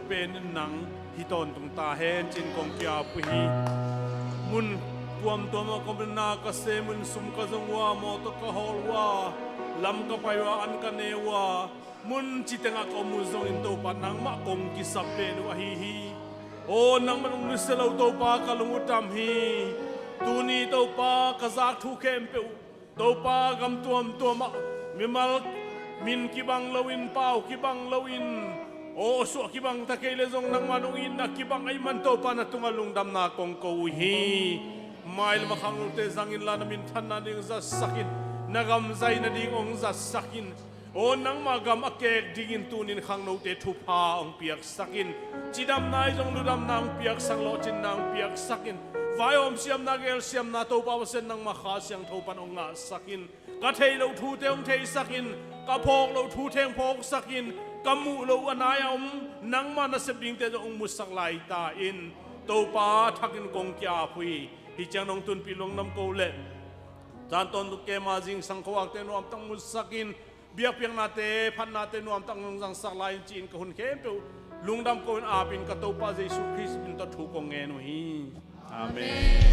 pen in nang hi tawntung ta hen ci-in kong ki-ap uh hi. Mun tuamtuam ah ka om in na ka sem uh in, sum ka zong uh a, mawtaw ka hawl uh a, lam ka pai uh a, an ka ne uh a, mun ci tengah ka om uh zongin Topa nangmah kong kisap pen uh ahi hi. Aw nangmah nong nusia lo Topa ka lung uh tam hi. Tuni Topa ka zak thu khempeuh Topa gam tuamtuam ah mimal min kibang loin, pau kibang loin, aw suah kibang ta kei le zong nangmah nong itna kibang ahih man Topa na tungah lungdamna kong ko uh hi. Mailam a khangnote zang inla na minthanna ding zatsak in, na gam zaina ding hong zatsak in. Aw nangmah gam a kek dingin tunin khangnote thupha hong piaksak in. Cidamna ahi zong ludamna hong piaksak, lawhcinna hong piaksak in. Vaihawm siamna, gel siamna Topa Pasian nangmah Kha Siangtho pan hong ngahsak in. Ka theih loh thute hong theisak in, ka phawk loh thute hong phawksak in, ka muh loh a nai a om nangmah nasep dingte zong hong musak lai ta in. Topa thakin kong ki-ap uh hi. Hih ciang nong tunpih lungdam ko leh, zan tawntung kem a zingsang khuavakte nuamtak musak in, biakpiaknate, phatnate nuamtak nong zangsak lai in ci-in ka hun khempeuh lungdam ko in, ap in ka Topa Jesu Khrist min tawh thu kong ngen uh hi. Amen.